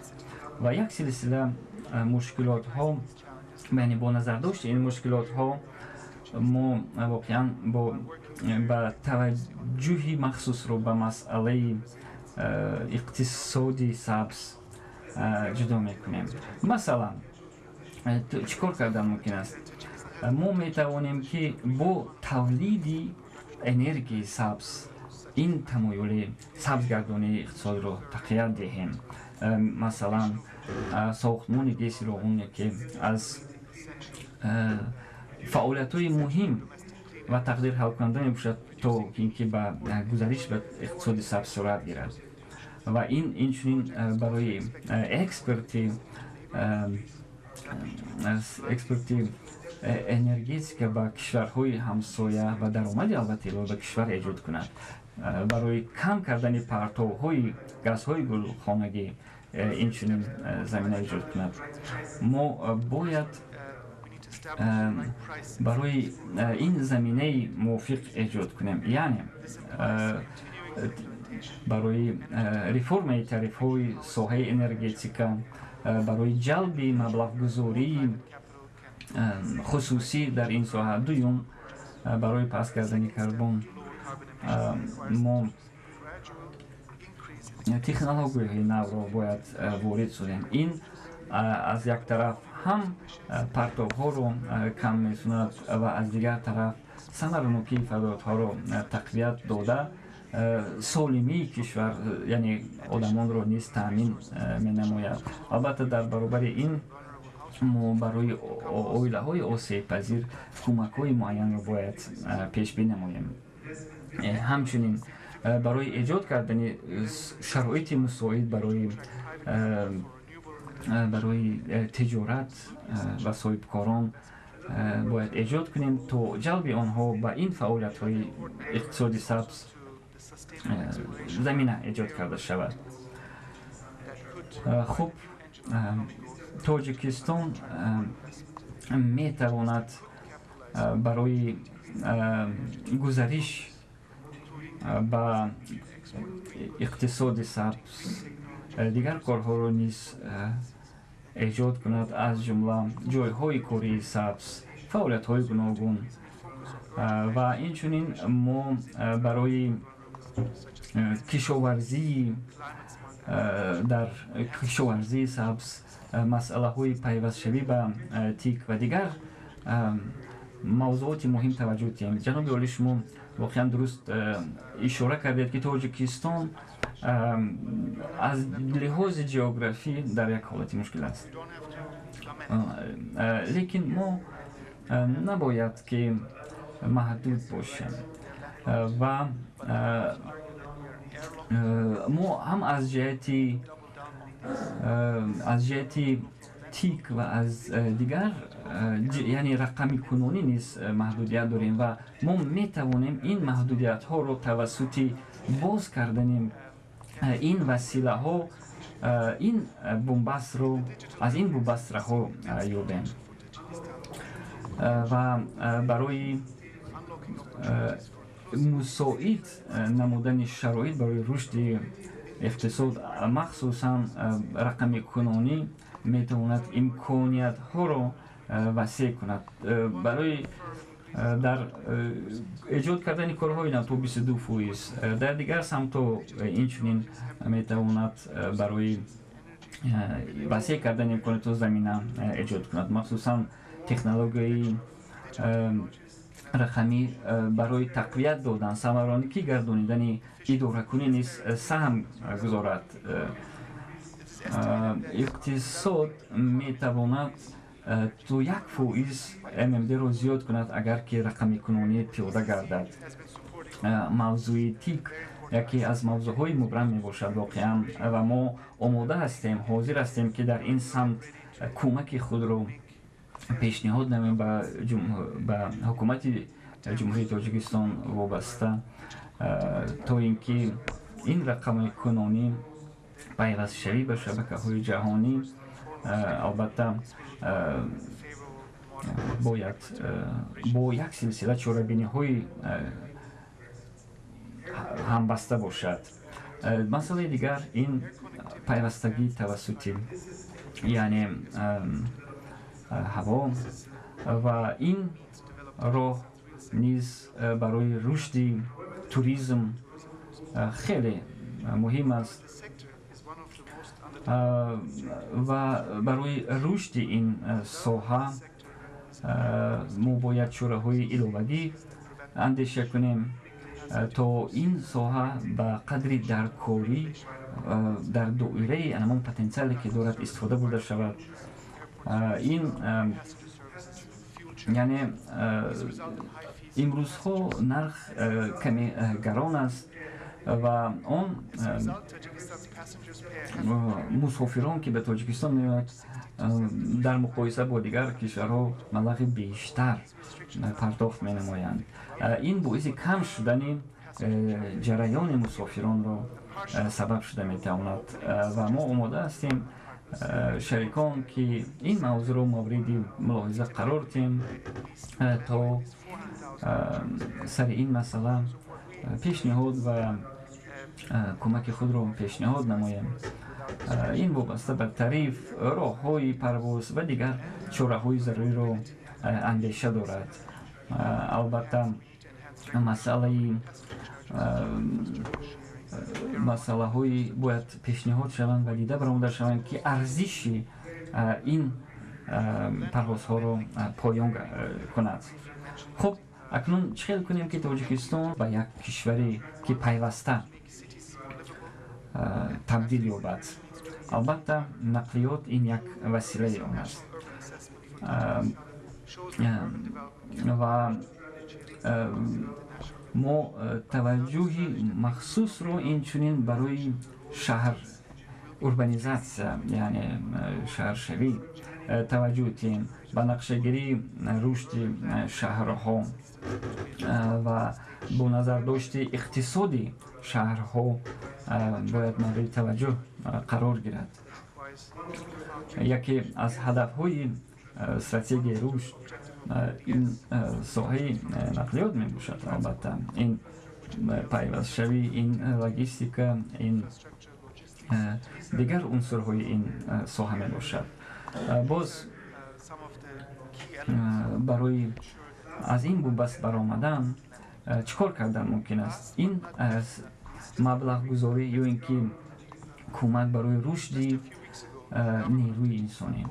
ва як силсила мушкилотҳо, яъне бо назардошти ин мушкилотҳо мо воқеан ба таваҷҷӯҳи махсусро ба масъалаи иқтисоди сабз ҷудо мекунем. Масалан, чӣ кор кардан мумкин аст? Мо метавонем, ки бо тавлиди энергияи сабз ин тамоюли сабзгардонии иқтисодро тақвият диҳем. Масалан, сохтмони ГЭСи Роғун яке аз фаъолиятҳои муҳим ва тақдирҳалкунанда мебошад, то ин ки ба гузариш ба иқтисоди сабз сурат гирад. Ва ин инчунин барои экспорти энергетика ба кишварҳои ҳамсоя ва даромади албатта илова ба кишвар эҷод кунад, барои кам кардани партовҳои газҳои гулхонагӣ инчунин замина эҷод кунад. Мо бояд барои ин заминаи мувофиқ эҷод кунем, яъне барои реформаи тарифҳои соҳаи энергетика, барои ҷалби маблағгузории хусусӣ дар ин соҳа. Дуюм, барои паст кардани карбон мо технологияҳои навро бояд ворид созем. Ин аз як тараф ҳам партовҳоро кам месунад ва аз дигар тараф самаранокии фаъолиятҳоро тақвият дода, солимии кишвар, яъне одамонро низ таъмин менамояд. Албатта, дар баробари ин мо барои оилаҳои осебпазир кӯмакҳои муайянро бояд пешбинӣ намоем. Ҳамчунин барои эҷод кардани шароити мусоид барои тиҷорат ва соҳибкорон бояд эҷод кунем, то ҷалби онҳо ба ин фаъолиятҳои иқтисоди сабз замина эҷод карда шавад. Хуб, Тоҷикистон метавонад барои гузариш ба иқтисоди сабз дигар корҳоро низ эҷод кунад, аз ҷумла ҷойҳои кории сабз, фаъолиятҳои гуногун. Ва инчунин мо барои кишоварзии дар кишоварзии сабз, масъалаҳои пайвастшавӣ ба ТИК ва дигар мавзуоти муҳим таваҷҷӯҳ диҳем. Ҷаноби олӣ, шумо воқеан дуруст ишора кардед, ки Тоҷикистон аз лиҳози ҷеографӣ дар як ҳолати мушкил аст, лекин мо набояд ки маҳдуд бошем ва мо ҳам аз ҷиҳати ТИК ва аз дигар, яъне рақами кунунӣ низ маҳдудият дорем ва мо метавонем ин маҳдудиятҳоро тавассути боз кардани ин василаҳо ин бунбастро аз ин бунбаст раҳо ёбем. Ва барои мусоид намудани шароит барои рушди иқтисод, махсусан рақами кунунӣ метавонад имкониятҳоро васеъ кунад. Барои дар эҷод кардани корҳои нав то 22%, дар дигар самтҳо инчунин метавонад барои васеъ кардани имкониятҳо замина эҷод кунад. Махсусан технологияи рақамӣ барои тақвият додан, самаронокӣ гардонидани идоракунӣ низ саҳм гузорад. Иқтисод метавонад то 1% ММД-ро зиёд кунад, агар ки рақамикунонӣ пиёда гардад. Мавзӯи ТИК яке аз мавзӯъҳои мубрам мебошад воқеан, ва мо омода ҳастем, ҳозир ҳастем, ки дар ин самт кӯмаки худро пешниҳод намоем ба ҳукумати Ҷумҳурии Тоҷикистон вобаста, то ин ки ин рақамикунонӣ, пайвастшавӣ ба шабакаҳои ҷаҳонӣ албатта бояд бо як силсила чорабиниҳои ҳамбаста бошад. Масъалаи дигар ин пайвастагӣ тавассути, яъне ҳаво, ва ин роҳ низ барои рушди туризм хеле муҳим аст ва барои рушди ин соҳа мо бояд чораҳои иловагӣ андеша кунем, то ин соҳа ба қадри даркорӣ дар доираи ҳамон потенсиале ки дорад истифода бурда шавад. Ин яъне имрӯзҳо нарх каме гарон аст ва он мусофирон, ки ба Тоҷикистон меояд, дар муқоиса бо дигар кишварҳо маблағи бештар пардохт менамоянд. Ин боиси кам шудани ҷараёни мусофиронро сабаб шуда метавонад ва мо омода ҳастем, шарикон, ки ин мавзӯъро мавриди мулоҳиза қарор диҳем, то сари ин масъала пешниҳод ва кӯмаки худро пешниҳод намоем. Ин вобаста ба тариф, роҳҳои парвоз ва дигар чораҳои заруриро андеша дорад. Албатта, масъалаҳои бояд пешниҳод шаванд ва дида баромада шаванд, ки арзиши ин парвозҳоро поён кунад. Хуб, акнун чӣ хел кунем, ки Тоҷикистон ба як кишваре ки пайваста табдил ёбад? Албатта, нақлиёт ин як василаи он аст ва мо таваҷҷӯҳи махсусро инчунин барои шаҳр, урбанизатсия, яъне шаҳршавӣ таваҷҷӯҳ диҳем, ба нақшагирии рушди шаҳрҳо ва бо назардошти иқтисоди шаҳрҳо бояд мавриди таваҷҷӯҳ қарор гирад. Яке аз ҳадафҳои стратегияи рушд ин соҳаи нақлиёт мебошад. Албатта, ин пайвастшавӣ, ин логистика, ин дигар унсурҳои ин соҳа мебошад. Боз барои аз ин бунбаст баромадан чӣ кор кардан мумкин аст? Ин маблағгузорӣ ё ин ки кӯмак барои рушди нерӯи инсонӣ.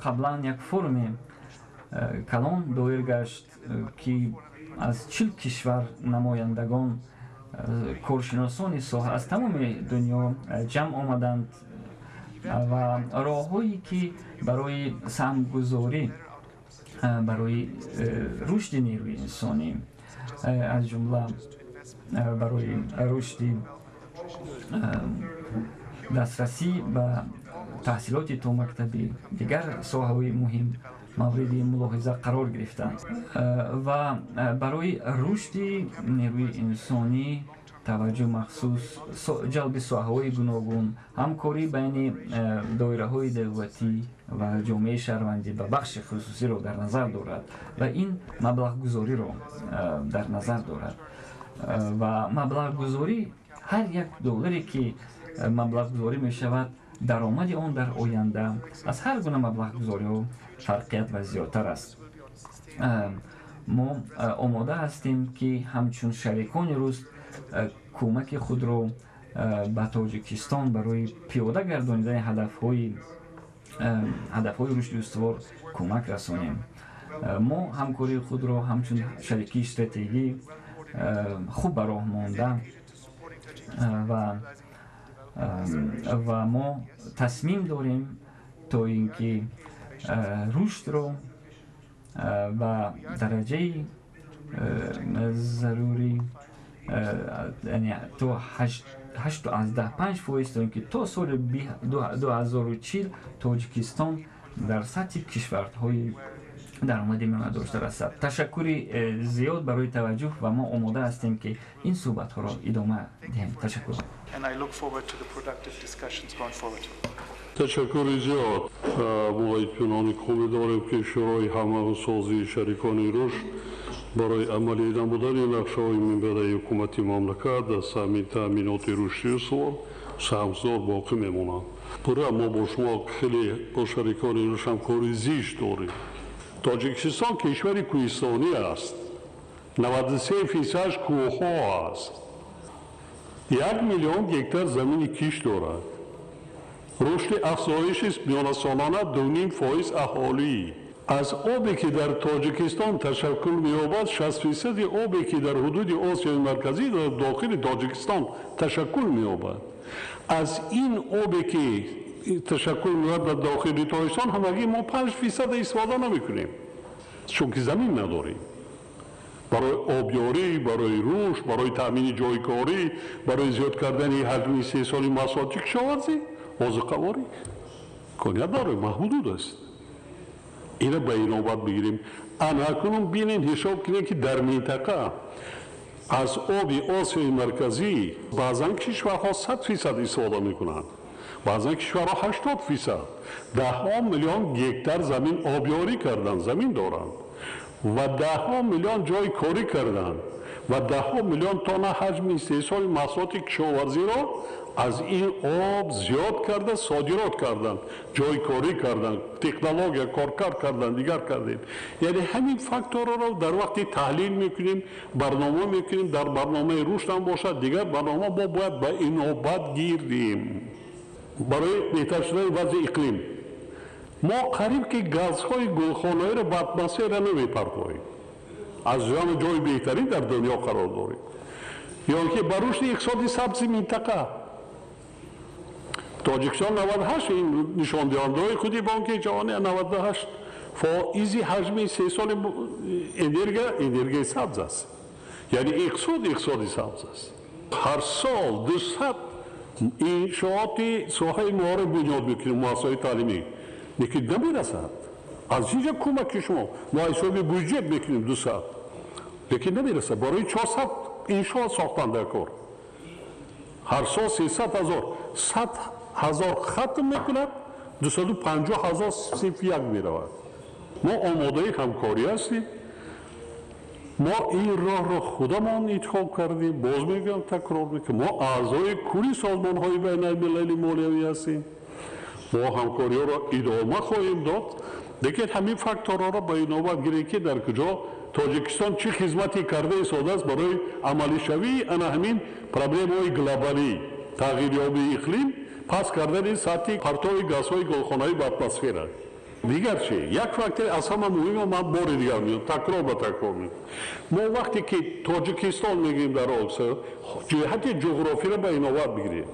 Қаблан як форуме калон доир гашт, ки аз 40 кишвар намояндагон, коршиносони соҳа аз тамоми дунё ҷамъ омаданд ва роҳҳое ки барои саҳмгузорӣ барои рушди нерӯи инсонӣ, аз ҷумла барои рушди дастрасӣ ба таҳсилоти томактабӣ, дигар соҳаҳои муҳим мавриди мулоҳиза қарор гирифтанд ва барои рушди нерӯи инсонӣ таваҷҷӯҳ махсус, ҷалби соҳаҳои гуногун, ҳамкорӣ байни доираҳои давлатӣ ва ҷомеаи шаҳрвандӣ ба бахши хусусиро дар назар дорад ва ин маблағгузориро дар назар дорад. Ва маблағгузорӣ, ҳар як долларе ки маблағгузорӣ мешавад. Даромади он дар оянда аз ҳар гуна маблағгузориҳо фарқият ва зиёдтар аст. Мо омода ҳастем, ки ҳамчун шарикони рушд кӯмаки худро ба Тоҷикистон барои пиёда гардонидани ҳадафҳои рушди устувор кӯмак расонем. Мо ҳамкории худро ҳамчун шарикии стратегӣ хуб ба роҳ монда ва мо тасмим дорем, то ин ки рушдро ба дараҷаи зарурӣ, то 8,5%, то ин ки то соли 2040 Тоҷикистон дар сатҳи кишварҳои даромади миёна дошта расад. Ташаккури зиёд барои таваҷҷӯҳ ва мо омода ҳастем, ки ин суҳбатҳоро идома диҳем. Ташаккур. Ташаккури зиёд. Мо итминони хубе дорем, ки Шӯрои ҳамоҳангсозии шарикони рушд барои амалӣ намудани нақшаҳои минбаъдаи ҳукумати мамлакат дар саҳми таъминоти рушди устувор саҳмгузор боқӣ мемонанд. Пурра мо бо шумо хеле бо шарикони рушд ҳамкори зич дорем. Тоҷикистон кишвари кӯҳистонӣ аст, 93 фисадаш кӯҳҳо аст, 1 миллион гектар замини кишт дорад, рушди афзоиши миёнасолона 2,5% аҳолӣ. Аз обе, ки дар Тоҷикистон ташаккул меёбад, 60 фисади обе, ки дар ҳудуди Осиёи Марказӣ дар дохили Тоҷикистон ташаккул меёбад. Аз ин обе, ки ташаккул меёбад дар дохили Тоҷикистон, ҳамагӣ мо 5 фисада истифода намекунем, чунки замин надорем барои обёрӣ, барои рушд, барои таъмини ҷойкорӣ, барои зиёд кардани ҳаҷми истеҳсоли маҳсулоти кишоварзӣ, озуқаворӣ. Имконият дорем, маҳдуд аст. Ина ба инобат бигирем. Ана акнун бинем, ҳисоб кунем, ки дар минтақа аз оби Осиёи Марказӣ баъзан кишварҳо 100% истифода мекунанд, баъзан кишварҳо 80%, даҳҳо миллион гектар замин обёрӣ карданд, замин доранд ва даҳҳо миллион ҷои корӣ карданд ва даҳҳо миллион тонна ҳаҷми истеҳсоли маҳсулоти кишоварзиро аз ин об зиёд карда содирот карданд, ҷои корӣ карданд, технология коркард карданд, дигар кардем. Яъне ҳамин факторро дар вақти таҳлил мекунем, барнома мекунем, дар барномаи рушдам бошад, дигар барнома, мо бояд ба инобат гирем. Барои беҳтар шудани вазъи иқлим мо қариб ки газҳои гулхонаиро ба атмосфера намепартоем, аз ҷони ҷои беҳтарин дар дунё қарор дорем. Ё ки ба рушди иқтисоди сабзи минтақа Тоҷикистон 98, ин нишондиҳандаҳои худи Бонки ҷаҳонӣ, 98 фоизи ҳаҷми истеҳсоли энергия энергияи сабз аст, яъне иқтисод иқтисоди сабз аст. Ҳар сол 200 иншооти соҳаи маориф бунёд мекунем, муассисаҳои таълимӣ, лекин намерасад. Аз инҷа кӯмаки шумо. Мо ҳисоби буҷет мекунем 200, лекин намерасад. Барои 400 иншоот сохтан дар кор ҳар сол 300 000, 100 000 хатм мекунад, 250 000 синфи як меравад. Мо омодаи ҳамкорӣ ҳастем. Мо ин роҳро худамон интихоб кардем. Боз мегӯям, такрор мекунам, мо аъзои кулли созмонҳои байналмилалии молиявӣ ҳастем. Мо ҳамкориҳоро идома хоҳем дод, лекин ҳамин факторҳоро ба инобат гирем, ки дар куҷо Тоҷикистон чӣ хизмате карда истодааст барои амалишавии ана ҳамин проблемаҳои глобалӣ: тағйирёбии иқлим, паст кардани сатҳи партови газҳои гулхонаӣ ба атмосфера. Дигар чи? Як фактори аз ҳама муҳима ман бори дигар мегӯям, такрор ба такрор мегӯям. Мо вақте ки Тоҷикистон мегӯем, дар ҷиҳати ҷуғрофиро ба инобат бигирем,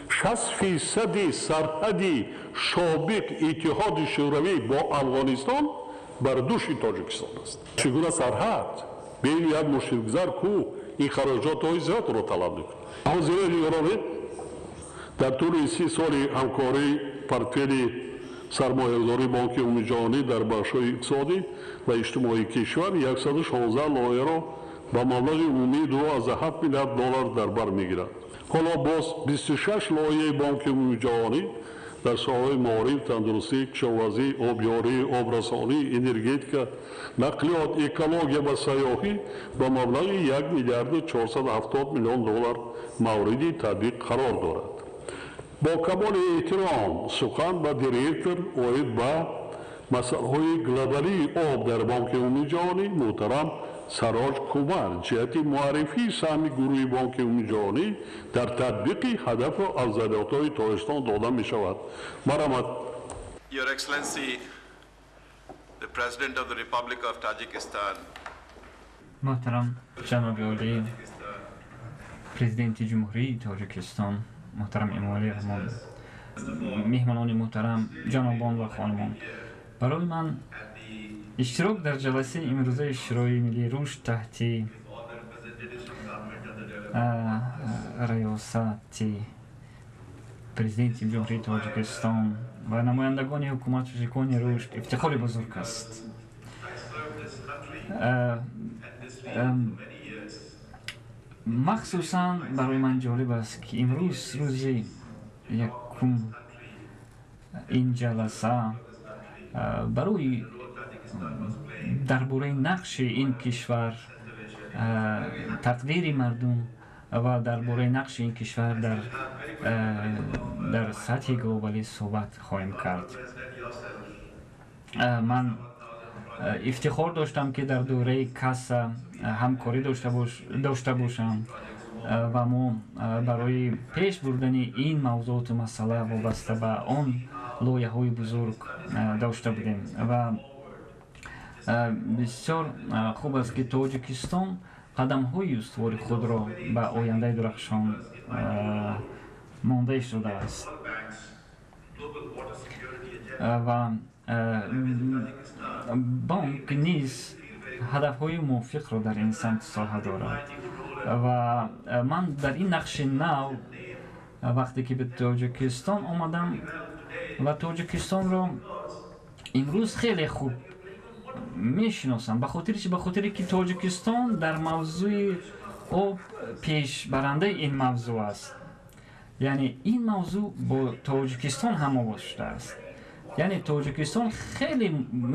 60 фисади сарҳади собиқ Иттиҳоди Шӯравӣ бо Афғонистон бар дӯши Тоҷикистон аст. Чӣ гуна сарҳад? Бени як мушкилгузар ку ин хароҷотҳои зиёдро талаб мекунад. Ҳозире нигаронед, дар тӯли 30 соли ҳамкорӣ портфели сармоягузории Бонки Умумиҷаҳонӣ дар бахшҳои иқтисодӣ ва иҷтимоии кишвар 116 лоиҳаро ба маблағи умумии 2,7 миллиард доллар дар бар мегирад. Ҳоло боз 26 лоиҳаи Бонки Умумиҷаҳонӣ дар соҳаҳои маориф, тандурустӣ, кишоварзӣ, обёрӣ, обрасонӣ, энергетика, нақлиёт, экология ва сайёҳӣ ба маблағи 1 миллиарду 470 миллион доллар мавриди татбиқ қарор дорад. Бо камоли эҳтиром сухан ба директор оид ба масъалаҳои глобалии об дар Бонки Умумии Ҷаҳонӣ муҳтарам Сароҷ Кумар ҷиҳати муаррифии саҳми гурӯҳи Бонки Умумии Ҷаҳонӣ дар татбиқи ҳадафу афзалиятҳои Тоҷикистон дода мешавад. Марҳамат. Your Excellency, the President of the Republic of Tajikistan. Муҳтарам ҷаноби олӣ, Президенти Ҷумҳурии Тоҷикистон муҳтарам Эмомалӣ Раҳмон, меҳмонони муҳтарам, ҷанобон ва хонумон, барои ман иштирок дар ҷаласаи имрӯзаи Шӯрои миллии рушд таҳти раёсати Президенти Ҷумҳурии Тоҷикистон ва намояндагони ҳукумату шарикони рушд ифтихори бузург аст. Махсусан барои ман ҷолиб аст, ки имрӯз рӯзи якум ин ҷаласа барои дар бораи нақши ин кишвар, тақдири мардум ва дар бораи нақши ин кишвар дар сатҳи глобалӣ суҳбат хоҳем кард. Ман ифтихор доштам, ки дар давраи КАСА ҳамкорӣ дошта бошам ва мо барои пеш бурдани ин мавзӯоту масъала вобаста ба он лоиҳаҳои бузург дошта будем ва бисёр хуб аст, ки Тоҷикистон қадамҳои устувори худро ба ояндаи дурахшон монда истодааст ва бонк низ ҳадафҳои мувофиқро дар ин самту соҳа дорад. Ва ман дар ин нақши нав вақте ки ба Тоҷикистон омадам ва Тоҷикистонро имрӯз хеле хуб мешиносам, ба хотири чи? Ба хотире ки Тоҷикистон дар мавзӯи об пешбарандаи ин мавзӯъ аст, яъне ин мавзӯъ бо Тоҷикистон ҳамовоз шудааст, яъне Тоҷикистон хеле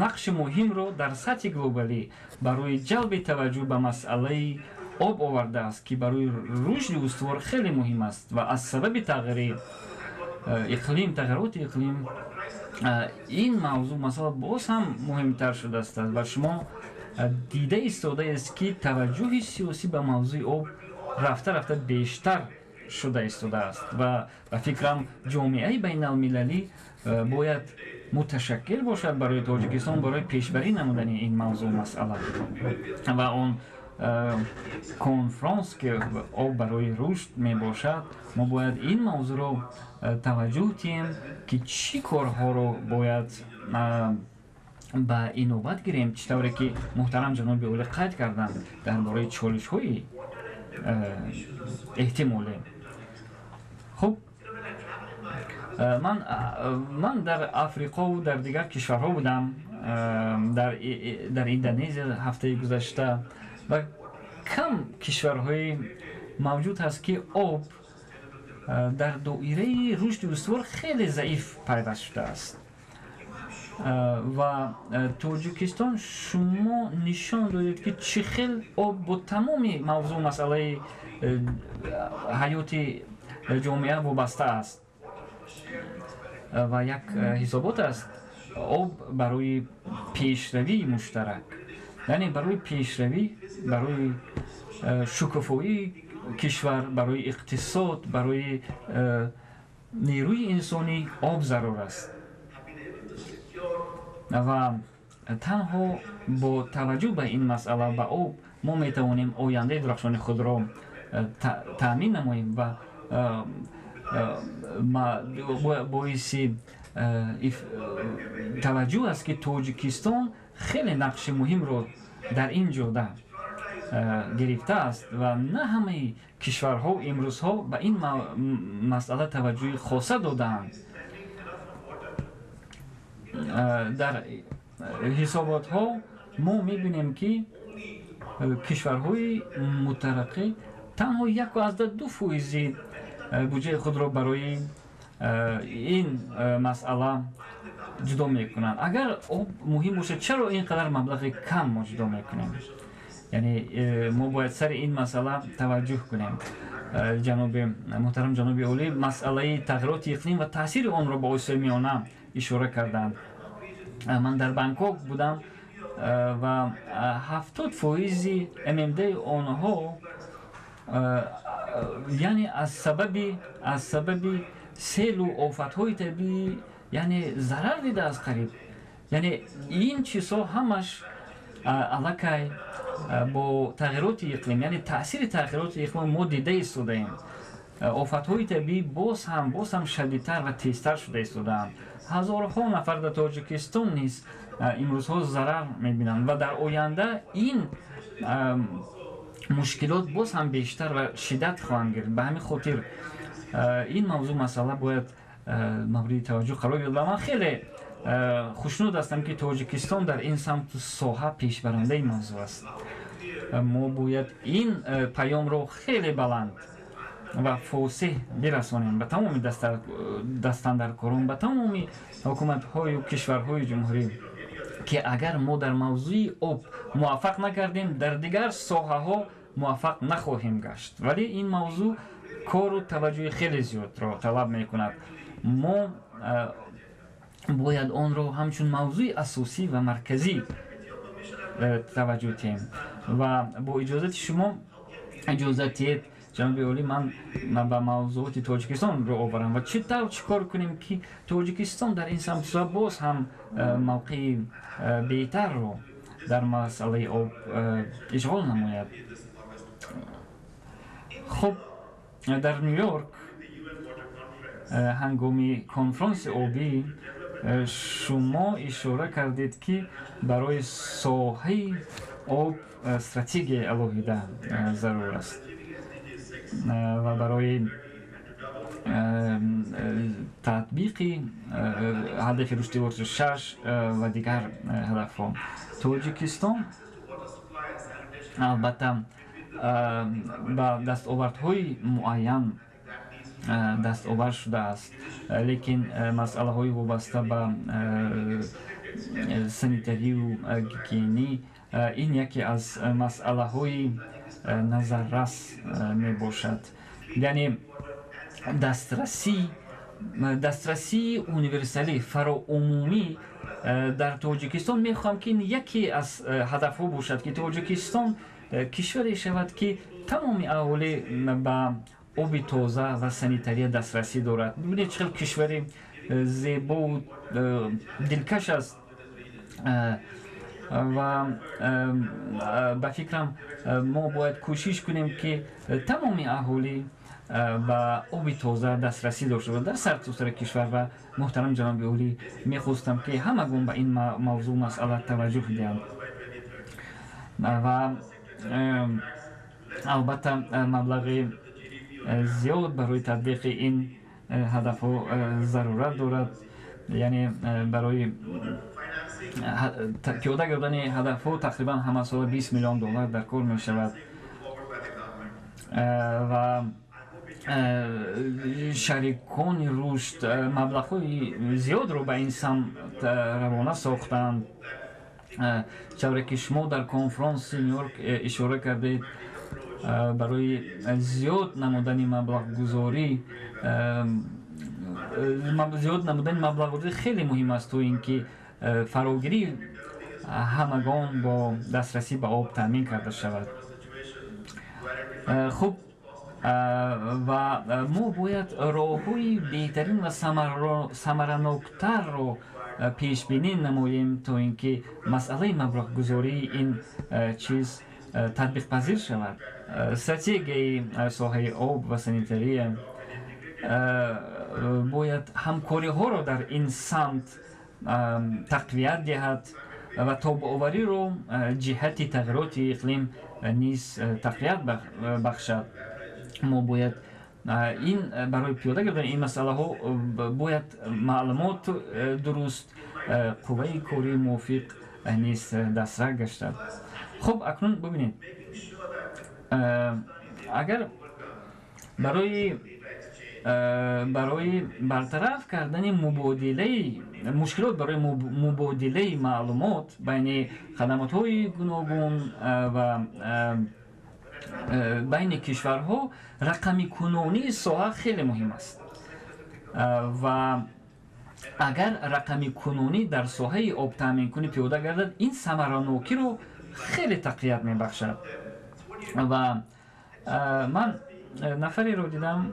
нақши муҳимро дар сатҳи глобалӣ барои ҷалби таваҷҷӯҳ ба масъалаи об овардааст, ки барои рушди устувор хеле муҳим аст ва аз сабаби тағйири иқлим, тағйироти иқлим ин мавзӯъ, масъала боз ҳам муҳимтар шудааст ва шумо дида истодаест, ки таваҷҷӯҳи сиёсӣ ба мавзӯи об рафта рафта бештар шуда истодааст ва ба фикрам, ҷомеаи байналмилалӣ бояд муташаккил бошад барои Тоҷикистон, барои пешбарӣ намудани ин мавзӯъ, масъала ва он конфронс, ки об барои рушд мебошад. Мо бояд ин мавзӯъро таваҷҷӯҳ диҳем, ки чӣ корҳоро бояд ба инобат гирем, чӣ тавре ки муҳтарам ҷаноби олӣ қайд карданд дар бораи чолишҳои эҳтимолӣ. Хуб, ман дар Африқову дар дигар кишварҳо будам, дар Индонезия ҳафтаи гузашта, ва кам кишварҳои мавҷуд ҳаст, ки об дар доираи рушди устувор хеле заиф пайваст шудааст. Ва Тоҷикистон, шумо нишон додед, ки чӣ хел об бо тамоми мавзӯъ, масъалаи ҳаёти ҷомеа вобаста аст ва як ҳисобот аст: об барои пешравии муштарак, яъне барои пешравӣ, барои шукуфоии кишвар, барои иқтисод, барои нерӯи инсонӣ об зарур аст ва танҳо бо таваҷҷӯҳ ба ин масъала, ба об, мо метавонем ояндаи дурахшони худро таъмин намоем. Ва боиси таваҷҷӯҳ аст, ки Тоҷикистон хеле нақши муҳимро дар ин ҷода гирифтааст ва на ҳамаи кишварҳо имрӯзҳо ба ин масъала таваҷҷӯҳи хоса додаанд. Дар ҳисоботҳо мо мебинем, ки кишварҳои мутараққӣ танҳо 1,2 фоизи буҷаи худро барои ин масъала ҷудо мекунанд. Агар об муҳим бошад, чаро ин қадар маблағи кам мо ҷудо мекунем? Яъне мо бояд сари ин масъала таваҷҷӯҳ кунем. Ҷаноби муҳтарам, ҷаноби олӣ масъалаи тағйироти иқлим ва таъсири онро ба Осиёи Миёна ишора карданд. Ман дар Бангкок будам ва 70 фоизи ММД онҳо, яъне аз сабаби селу офатҳои табиӣ, яъне зарар дидааст қариб. Яъне ин чизҳо ҳамаш аллакай бо тағйироти иқлим, яъне таъсири тағйироти иқлим мо дида истодаем. Офатҳои табиӣ боз ҳам шадидтар ва тезтар шуда истодаанд. Ҳазорҳо нафар дар Тоҷикистон низ имрӯзҳо зарар мебинанд ва дар оянда ин мушкилот боз ҳам бештар ва шиддат хоҳанд гирифт. Ба ҳамин хотир ин мавзӯъ, масъала бояд мавриди таваҷҷӯҳ қарор гирад ва ман хеле хушнуд ҳастам, ки Тоҷикистон дар ин самту соҳа пешбарандаи мавзӯъ аст. Мо бояд ин паёмро хеле баланд ва фосеҳ бирасонем ба тамоми дастандаркорон, ба тамоми ҳукуматҳою кишварҳои ҷумҳурӣ, ки агар мо дар мавзӯи об муваффақ накардем, дар дигар соҳаҳо муваффақ нахоҳем гашт. Вале ин мавзӯъ кору таваҷҷӯҳи хеле зиёдро талаб мекунад. Мо бояд онро ҳамчун мавзӯи асосӣ ва марказӣ таваҷҷӯҳ диҳем. Ва бо иҷозати шумо, иҷозат диҳед, ҷаноби олӣ, ман ба мавзӯоти Тоҷикистон рӯ оварам ва чӣ тавр, чӣ кор кунем, ки Тоҷикистон дар ин самт боз ҳам мавқеи беҳтарро дар масъалаи об ишғол намояд. Хуб, дар Ню Йорк ҳангоми конфронси обӣ шумо ишора кардед, ки барои соҳаи об стратегияи алоҳида зарур аст ва барои татбиқи ҳадафи рушди шаш ва дигар ҳадафҳо. Тоҷикистон албатта ба дастовардҳои муайян дастовар шудааст, лекин масъалаҳои вобаста ба санитарию гигиенӣ ин яке аз масъалаҳои назаррас мебошад. Яъне дастрасии универсалӣ, фароумумӣ дар Тоҷикистон мехоҳам, ки ин яке аз ҳадафҳо бошад, ки Тоҷикистон кишваре шавад, ки тамоми аҳолӣ ба оби тоза ва санитария дастрасӣ дорад. Бибинед, чӣ хел кишвари зебову дилкаш аст ва ба фикрам, мо бояд кӯшиш кунем, ки тамоми аҳолӣ ба оби тоза дастрасӣ дошта бошад дар сартосари кишвар. Ва муҳтарам ҷаноби олӣ, мехостам, ки ҳамагон ба ин мавзӯъ, масъала таваҷҷӯҳ диҳанд. Ва албатта маблағи зиёд барои татбиқи ин ҳадафҳо зарурат дорад. Яъне барои пиёда гардани ҳадафҳо тақрибан ҳамасола 20 миллион доллар дар кор мешавад ва шарикони рушд маблағҳои зиёдро ба ин самт равона сохтанд. Чавре ки шумо дар конфронси Ню-Йорк ишора кардед, барои зиёд намудани маблағгузорӣ, зиёд намудани маблағгузорӣ хеле муҳим аст, то ин ки фарогирии ҳамагон бо дастрасӣ ба об таъмин карда шавад. Хуб, ва мо бояд роҳҳои беҳтарин ва самараноктарро пешбинӣ намоем, то ин ки масъалаи маблағгузории ин чиз татбиқпазир шавад. Стратегияи соҳаи об ва санитария бояд ҳамкориҳоро дар ин самт тақвият диҳад ва тобовариро ҷиҳати тағйироти иқлим низ тақвият бахшад. Мо бояд ин барои пиёда гардани ин масъалаҳо бояд маълумот дуруст, қувваи кории мувофиқ низ дастрас гаштад. Хуб, акнун бибинед, агар барои Барои бартараф кардани мубодилаи мушкилот, барои мубодилаи маълумот байни хадамотҳои гуногун ва байни кишварҳо рақамикунонии соҳа хеле муҳим аст. Ва агар рақамикунонӣ дар соҳаи обтаъминкунӣ пиёда гардад, ин самаранокиро хеле тақвият мебахшад. Ва ман нафареро дидам,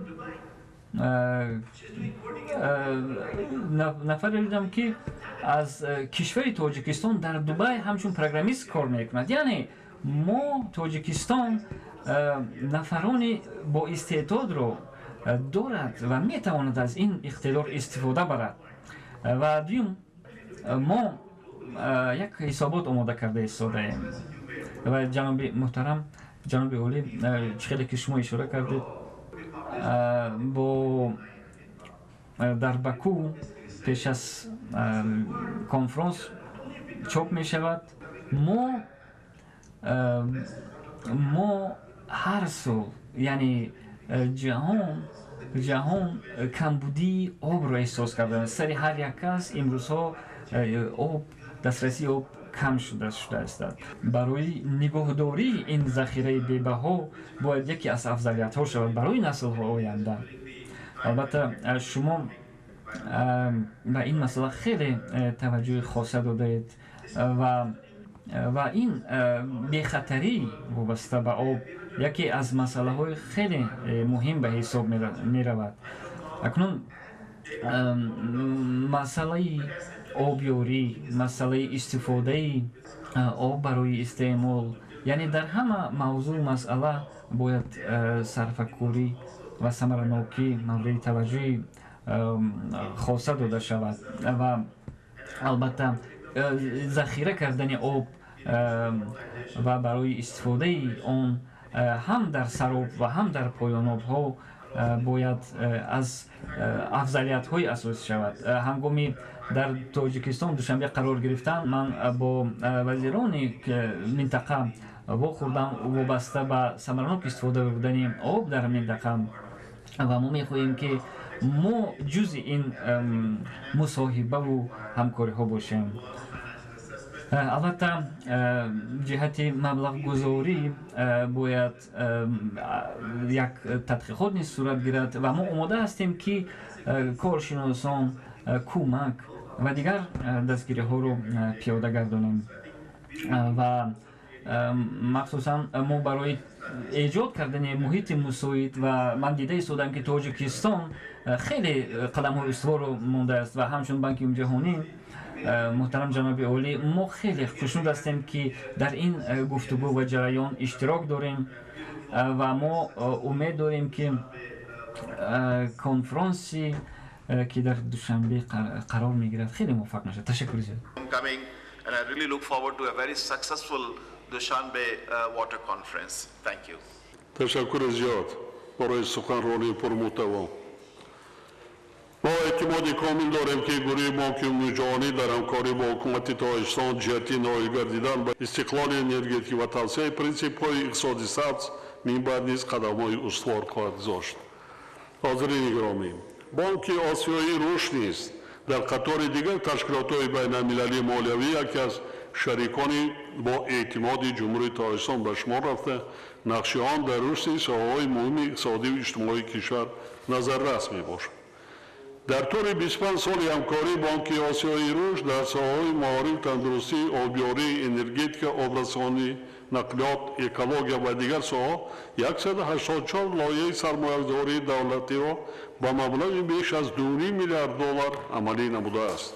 ки аз кишвари Тоҷикистон дар Дубай ҳамчун программист кор мекунад. Яъне мо, Тоҷикистон, нафарони боистеъдодро дорад ва метавонад аз ин иқтидор истифода барад. Ва дуюм, мо як ҳисобот омода карда истодаем ва, ҷаноби муҳтарам, ҷаноби олӣ, чӣ хеле ки шумо ишора кардед, бо дар Баку пеш аз конфронс чоп мешавад. Мо ҳар сол, яъне ҷаҳон камбудии обро эҳсос карда, сари ҳар як кас имрӯзҳо об, дастрасии об кам шудааст. Барои нигоҳдории ин захираи бебаҳо бояд яке аз афзалиятҳо шавад барои наслҳои оянда. Албатта, шумо ба ин масъала хеле таваҷҷӯҳи хоса додаед ва ин бехатарӣ вобаста ба об яке аз масъалаҳои хеле муҳим ба ҳисоб меравад. Акнун масъалаи обёрӣ, масъалаи истифодаи об барои истеъмол, яъне дар ҳама мавзӯъ, масъала бояд сарфакорӣ ва самаранокӣ мавриди таваҷҷӯҳи хоса дода шавад. Ва албатта, захира кардани об ва барои истифодаи он ҳам дар сароб ва ҳам дар поёнобҳо бояд аз афзалиятҳои асосӣ шавад. Ҳангоми дар Тоҷикистон, Душанбе қарор гирифтан, ман бо вазирони минтақа вохӯрдам вобаста ба самаранок истифода бурдани об дар минтақа ва мо мехоҳем, ки мо ҷузъи ин мусоҳибаву ҳамкориҳо бошем. Албатта, ҷиҳати маблағгузорӣ бояд як тадқиқот низ сурат гирад ва мо омода ҳастем, ки коршиносон, кӯмак ва дигар дастгириҳоро пиёда гардонем. Ва махсусан мо барои эҷод кардани муҳити мусоид, ва ман дида истодам, ки Тоҷикистон хеле қадамҳои устуворро мондааст ва ҳамчун Банки Ҷаҳонӣ, муҳтарам ҷаноби олӣ, мо хеле хушнуд ҳастем, ки дар ин гуфтугӯ ва ҷараён иштирок дорем ва мо умед дорем, ки конфронси, ки дар Душанбе қарор мегирад, хеле муваффақ мешавад. Ташаккури зиёд. And I really look forward to a very successful Dushanbe Water Conference. Thank you. Ташаккури зиёд барои суханронии пурмуҳтаво. Мо эътимоди комил дорем, ки гурӯҳи Бонки Умумиҷаҳонӣ дар ҳамкорӣ бо ҳукумати Тоҷикистон ҷиҳати ноил гардидан ба истиқлоли энергетикӣ ва тавсеаи принсипҳои иқтисоди сабз минбаъд низ қадамҳои устувор хоҳад гузошт. Ҳозирини гиромӣ, Бонки Осиёии Рушд низ дар қатори дигар ташкилотҳои байналмилалии молиявӣ яке аз шарикони бо эътимоди Ҷумҳурии Тоҷикистон ба шумор рафта, нақши он дар рушди соҳаҳои муҳими иқтисодию иҷтимоии кишвар назаррас мебошад. Дар тӯли 25 соли ҳамкорӣ Бонки Осиёии Рушд дар соҳаҳои маориф, тандурустӣ, обёрӣ, энергетика, обрасонӣ, нақлиёт, экология ва дигар соҳаҳо 184 лоиҳаи сармоягузории давлатиро ба маблағи беш аз 2 миллиард доллар амалӣ намудааст.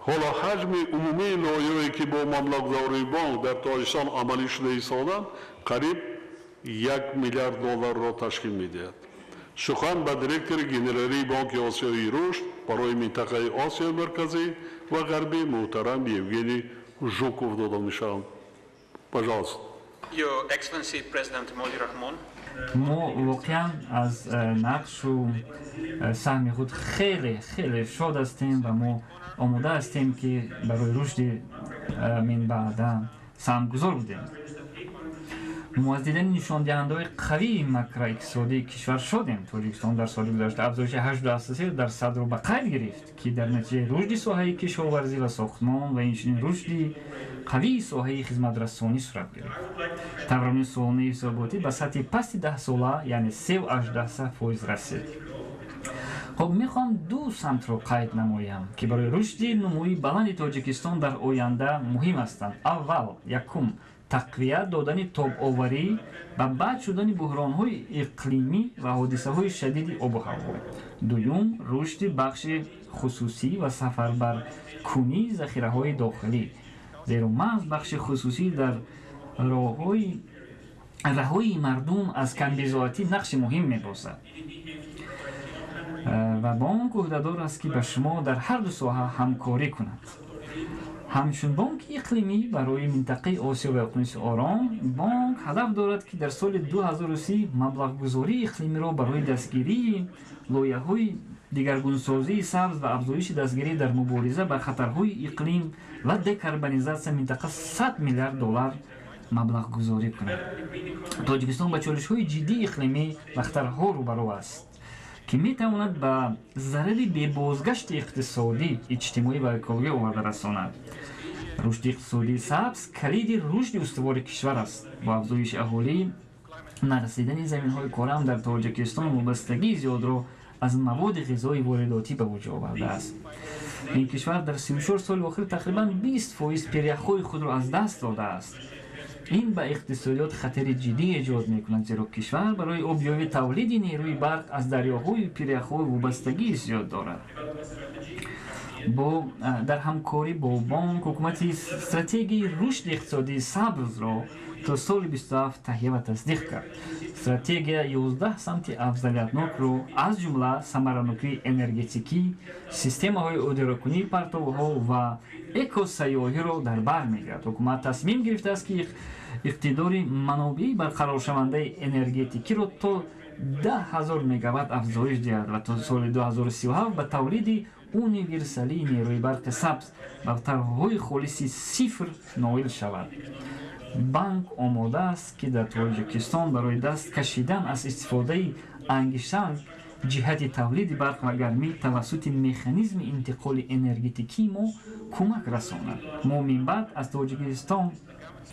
Ҳоло ҳаҷми умумии лоиҳаое, ки бо маблағгузории бонк дар Тоҷикистон амалӣ шуда истоданд, қариб 1 миллиард долларро ташкил медиҳад. Сухан ба директори генералии Бонки Осиёии Рушд барои минтақаи Осиёи Марказӣ ва Ғарбӣ муҳтарам Евгений Жуков дода мешавад. Пожалуйста. Your Excellency President Emomali Rahmon, Мо воқеан аз нақшу саҳми худ хеле хеле шод ҳастем ва мо омода ҳастем, ки барои рушди минбаъда саҳмгузор будем. Мо аз дидани нишондиҳандаҳои қавии макроиқтисодии кишвар шодем. Тоҷикистон дар соли гузашта афзоиши 8,3%-ро ба қайд гирифт, ки дар натиҷаи рушди соҳаи кишоварзӣ ва сохтмон ва инчунин рушди қавии соҳаи хизматрасонӣ сурат гирифт. Таварруми солонаи ҳисоботӣ ба сатҳи пасти даҳсола, яъне 3,8% расид. Хоб, мехоҳам ду самтро қайд намоям, ки барои рушди нумӯи баланди Тоҷикистон дар оянда муҳим ҳастанд. Аввал, якум, тақвият додани тобоварӣ ба бад шудани буҳронҳои иқлимӣ ва ҳодисаҳои шадиди обу ҳаво. Дуюм, рушди бахши хусусӣ ва сафарбаркунии захираҳои дохилӣ, зеро маҳз бахши хусусӣ дар раҳоии мардум аз камбизоатӣ нақши муҳим мебозад ва бонк ӯҳдадор аст, ки ба шумо дар ҳар ду соҳа ҳамкорӣ кунад. Ҳамчун бонки иқлимӣ барои минтақаи Осиё ва Уқёнуси Ором, бонк ҳадаф дорад, ки дар соли 2030 маблағгузории иқлимиро барои дастгирии лоиҳаҳои дигаргунсозии сабз ва афзоиши дастгирӣ дар мубориза ба хатарҳои иқлим ва декарбонизатсия минтақа 100 миллиард доллар маблағгузорӣ кунад. Тоҷикистон ба чолишҳои ҷиддии иқлимӣ ва хатарҳо рӯбарӯ аст, ки метавонад ба зарари бебозгашти иқтисодӣ, иҷтимоӣ ва экологӣ оварда расонад. Рушди иқтисодии сабз калиди рушди устувори кишвар аст. Бо афзоиши аҳолӣ, нарасидани заминҳои корам дар Тоҷикистон вобастагии зиёдро аз маводи ғизои воридотӣ ба вуҷуд овардааст. Ин кишвар дар 34 соли охир тақрибан 20% пиряхҳои худро аз даст додааст. Ин ба иқтисодиёт хатари ҷиддӣ эҷод мекунад, зеро кишвар барои обёрии тавлиди нерӯи барқ аз дарёҳои пиряхҳо вобастагии зиёд дорад. Бо дар ҳамкорӣ бо бонк ҳукумати стратегияи рушди иқтисодии сабзро то соли 27 таҳия ва тасдиқ кард. Стратегия 11 самти афзалиятнокро, аз ҷумла самаранокии энергетикӣ, системаҳои идоракунии партовҳо ва экосайёҳиро дар бар мегирад. Ҳукумат тасмим гирифтааст, ки иқтидори манобеи барқароршавандаи энергетикиро то 10 000 мегаватт афзоиш диҳад ва то соли 2037 ба тавлиди универсалии нерӯи барқи сабз ба тарҳҳои холиси сифр ноил шавад. Банк омода аст, ки дар Тоҷикистон барои даст кашидан аз истифодаи ангиштсанг ҷиҳати тавлиди барқ ва гармӣ тавассути механизми интиқоли энергетикии мо кӯмак расонад. Мо минбаъд аз Тоҷикистон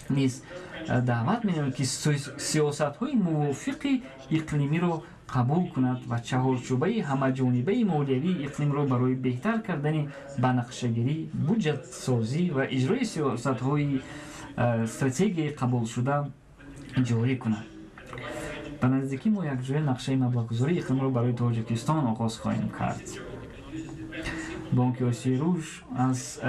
низ даъват менамоем, ки сиёсатҳои мувофиқи иқлимиро қабул кунад ва чаҳорчӯбаи ҳамаҷонибаи молиявии иқлимро барои беҳтар кардани банақшагирӣ, буҷатсозӣ ва иҷрои сиёсатҳои стратегияи қабулшуда ҷорӣ кунад. Ба наздикӣ мо якҷоя нақшаи маблағгузории иқлимро барои Тоҷикистон оғоз хоҳем кард. Бонки Осиёи Рушд аз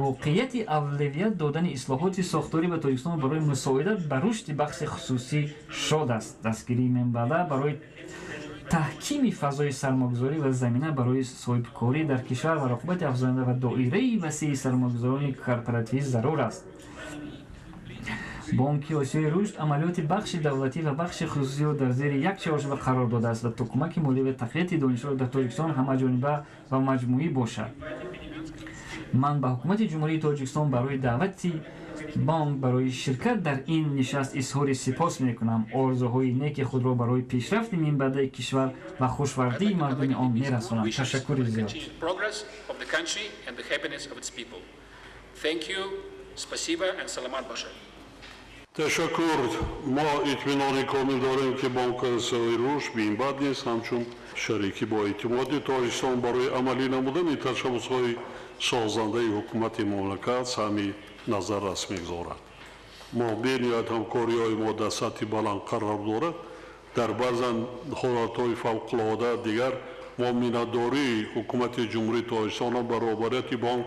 воқеияти авлавият додани ислоҳоти сохторӣ ба Тоҷикистон барои мусоидат ба рушди бахши хусусӣ шод аст. Дастгирии минбаъда барои таҳкими фазои сармогузорӣ ва замина барои соҳибкорӣ дар кишвар ва рақобати афзоянда ва доираи васеи сармогузорони корпоративӣ зарур аст. Бонки Осиёи Рушд амалиёти бахши давлатӣ ва бахши хусусиро дар зери як чаҳорчӯба қарор додааст ва то кӯмаки молӣ ва тақвияти донишҳоро дар Тоҷикистон ҳамаҷониба ва маҷмӯӣ бошад. Ман ба ҳукумати Ҷумҳурии Тоҷикистон барои даъвати бонк барои ширкат дар ин нишаст изҳори сипос мекунам. Орзуҳои неки худро барои пешрафти минбаъдаи кишвар ва хушвардии мардуми он мерасонам. Ташаккури зиёд. Progress of the country and the happiness of its people. Thank you, спасибо and саламат бошед. Ташаккур. Мо итминони комил дорем, ки Бонки Осиёи Рушд минбаъд низ ҳамчун шарики боэътимоди Тоҷикистон барои амалӣ намудани ташаббусҳои созандаи ҳукумати мамлакат саҳми назаррас мегузорад. Мо бениҳоят ҳамкориҳои мо дар сатҳи баланд қарор дорад. Дар баъзан ҳолатҳои фавқулода дигар мо миннатдории ҳукумати Ҷумҳурии Тоҷикистонро ба роҳбарияти бонк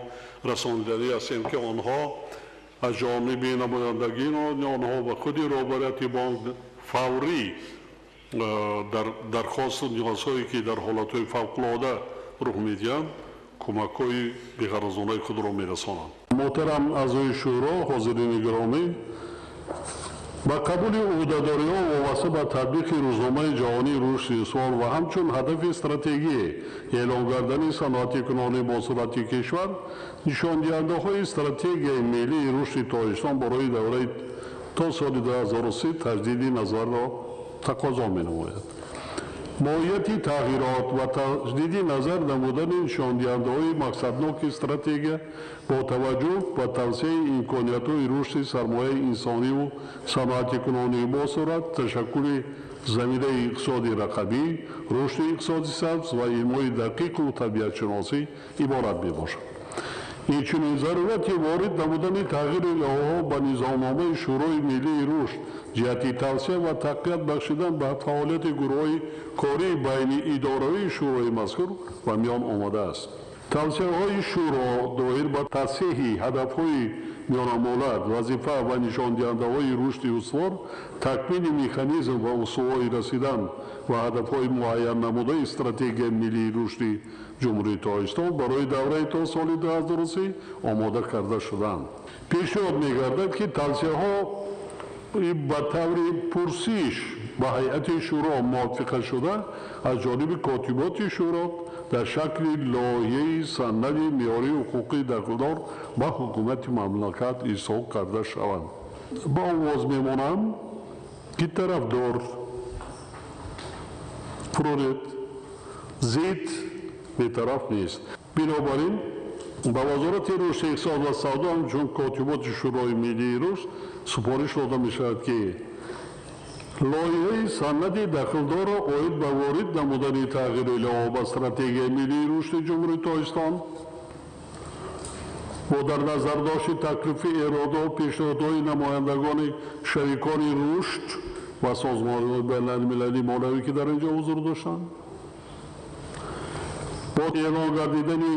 расониданӣ ҳастем, ки онҳо аз ҷониби намояндагии онҳо ба худи роҳбарияти бонк фаврӣ дар дархосту ниёзҳое, ки дар ҳолатҳои фавқулода рух медиҳанд, кӯмакҳои беғаразонаи худро мерасонанд. Муҳтарам аъзои шӯро, ҳозирини гиромӣ, ба қабули ӯҳдадориҳо вобаста ба татбиқи Рӯзномаи ҷаҳонии рушди устувор ва ҳамчун ҳадафи стратегӣ эълон гардани саноатикунонии босуръати кишвар, нишондиҳандаҳои стратегияи миллии рушди Тоҷикистон барои давраи то соли 2030 таҷдиди назарро тақозо менамояд. Моҳияти тағйирот ва таҷдиди назар намудани нишондиҳандаҳои мақсадноки стратегия бо таваҷҷӯҳ ба тавсеаи имкониятҳои рушди сармояи инсониву саноатикунонии босуръат, ташаккули заминаи иқтисоди рақамӣ, рушди иқтисоди сабз ва илмҳои дақиқу табиатшиносӣ иборат мебошад. Инчунин зарурати ворид намудани тағйиру иловаҳо ба низомномаи Шӯрои миллии рушд ҷиҳати тавсия ва тақвият бахшидан ба фаъолияти гурӯҳҳои кории байниидоравии шӯрои мазкур ба миён омадааст. Тавсияҳои шӯро доир ба тасҳеҳи ҳадафҳои миёнамуҳлат, вазифа ва нишондиҳандаҳои рушди устувор, такмили механизм ва усулҳои расидан ва ҳадафҳои муайяннамудаи стратегияи миллии рушди Ҷумҳурии Тоҷикистон барои давраи то соли 2030 омода карда шуданд. Пешниҳод мегардад, ки тавсияҳо ба таври пурсиш ба ҳайати шӯро мувофиқашуда аз ҷониби котиботи шӯро дар шакли лоиҳаи санади меъёрии ҳуқуқии дахлдор ба ҳукумати мамлакат ирсол карда шаванд. Ба овоз мемонам, ки тарафдор фуроред, зид бетараф нест. Бинобар ин ба Вазорати рушди иқтисод ва савдо ҳамчун котиботи Шӯрои миллии рушд супориш дода мешавад, ки лоиҳаи санади дахлдорро оид ба ворид намудани тағйиру илова ба стратегияи миллии рушди Ҷумҳурии Тоҷикистон бо дар назардошти таклифи эродҳо пешниҳодҳои намояндагони шарикони рушд ва созмонҳои байналмилалии молиявӣ, ки дар ин ҷо ҳузур доштанд, бо эълон гардидани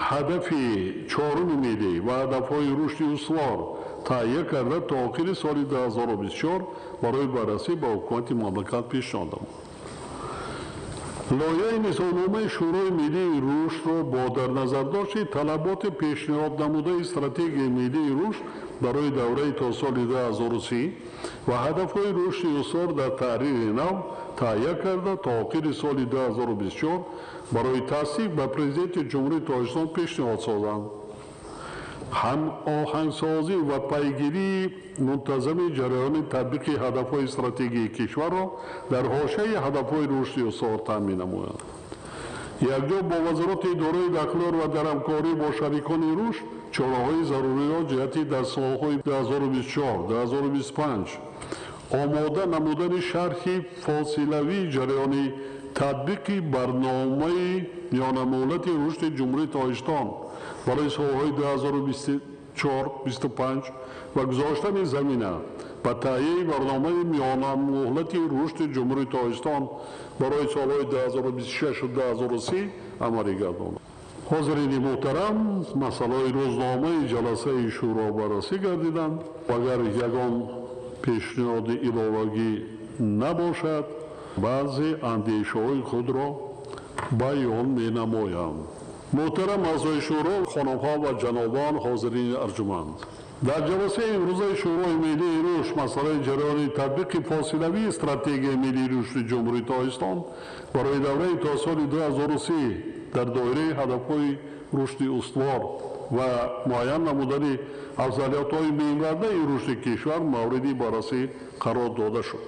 ҳадафи чоруми миллӣ ва ҳадафҳои рушди устувор таҳия карда то охири соли 2024 барои баррасӣ ба ҳукумати мамлакат пешниҳод намуд. Лоиҳаи низомномаи Шӯрои миллии рушдро бо дар назардошти талаботи пешниҳод намудаи стратегияи миллии рушд барои давраи то соли 2030 ва ҳадафҳои рушди устувор дар таҳрири нав таҳия карда то охири соли 2024 барои тасдиқ ба Президенти Ҷумҳурии Тоҷикистон пешниҳод созанд. Ҳамоҳангсозӣ ва пайгирии мунтазами ҷараёни татбиқи ҳадафҳои стратегии кишварро дар ҳошияи ҳадафҳои рушди устувор таъмин намоянд. Якҷо бо вазорати идораи дахлдор ва дар ҳамкорӣ бо шарикони рушд чораҳои заруриро ҷиҳати дар солҳои 2024-2025 омода намудани шарҳи фосилавии ҷараёни татбиқи барномаи миёнамуҳлати рушди Ҷумҳурии Тоҷикистон барои солҳои 2024-25 ва гузоштани замина ба таҳияи барномаи миёнамуҳлати рушди Ҷумҳурии Тоҷикистон барои солҳои 2026-2030 амалӣ гардонад. Ҳозирини муҳтарам, масъалаҳои рӯзномаи ҷаласаи шӯро баррасӣ гардиданд. Агар ягон пешниҳоди иловагӣ набошад, баъзе андешаҳои худро баён менамоям. Муҳтарам аъзои шӯро, хонумҳо ва ҷанобон, ҳозирини арҷуманд, дар ҷаласаи имрӯзаи Шӯрои миллии рушд масъалаи ҷараёни татбиқи фосилавии стратегияи миллии рушди Ҷумҳурии Тоҷикистон барои давраи то соли 2030 дар доираи ҳадафҳои рушди устувор ва муайян намудани афзалиятҳои минбаъдаи рушди кишвар мавриди баррасӣ қарор дода шуд.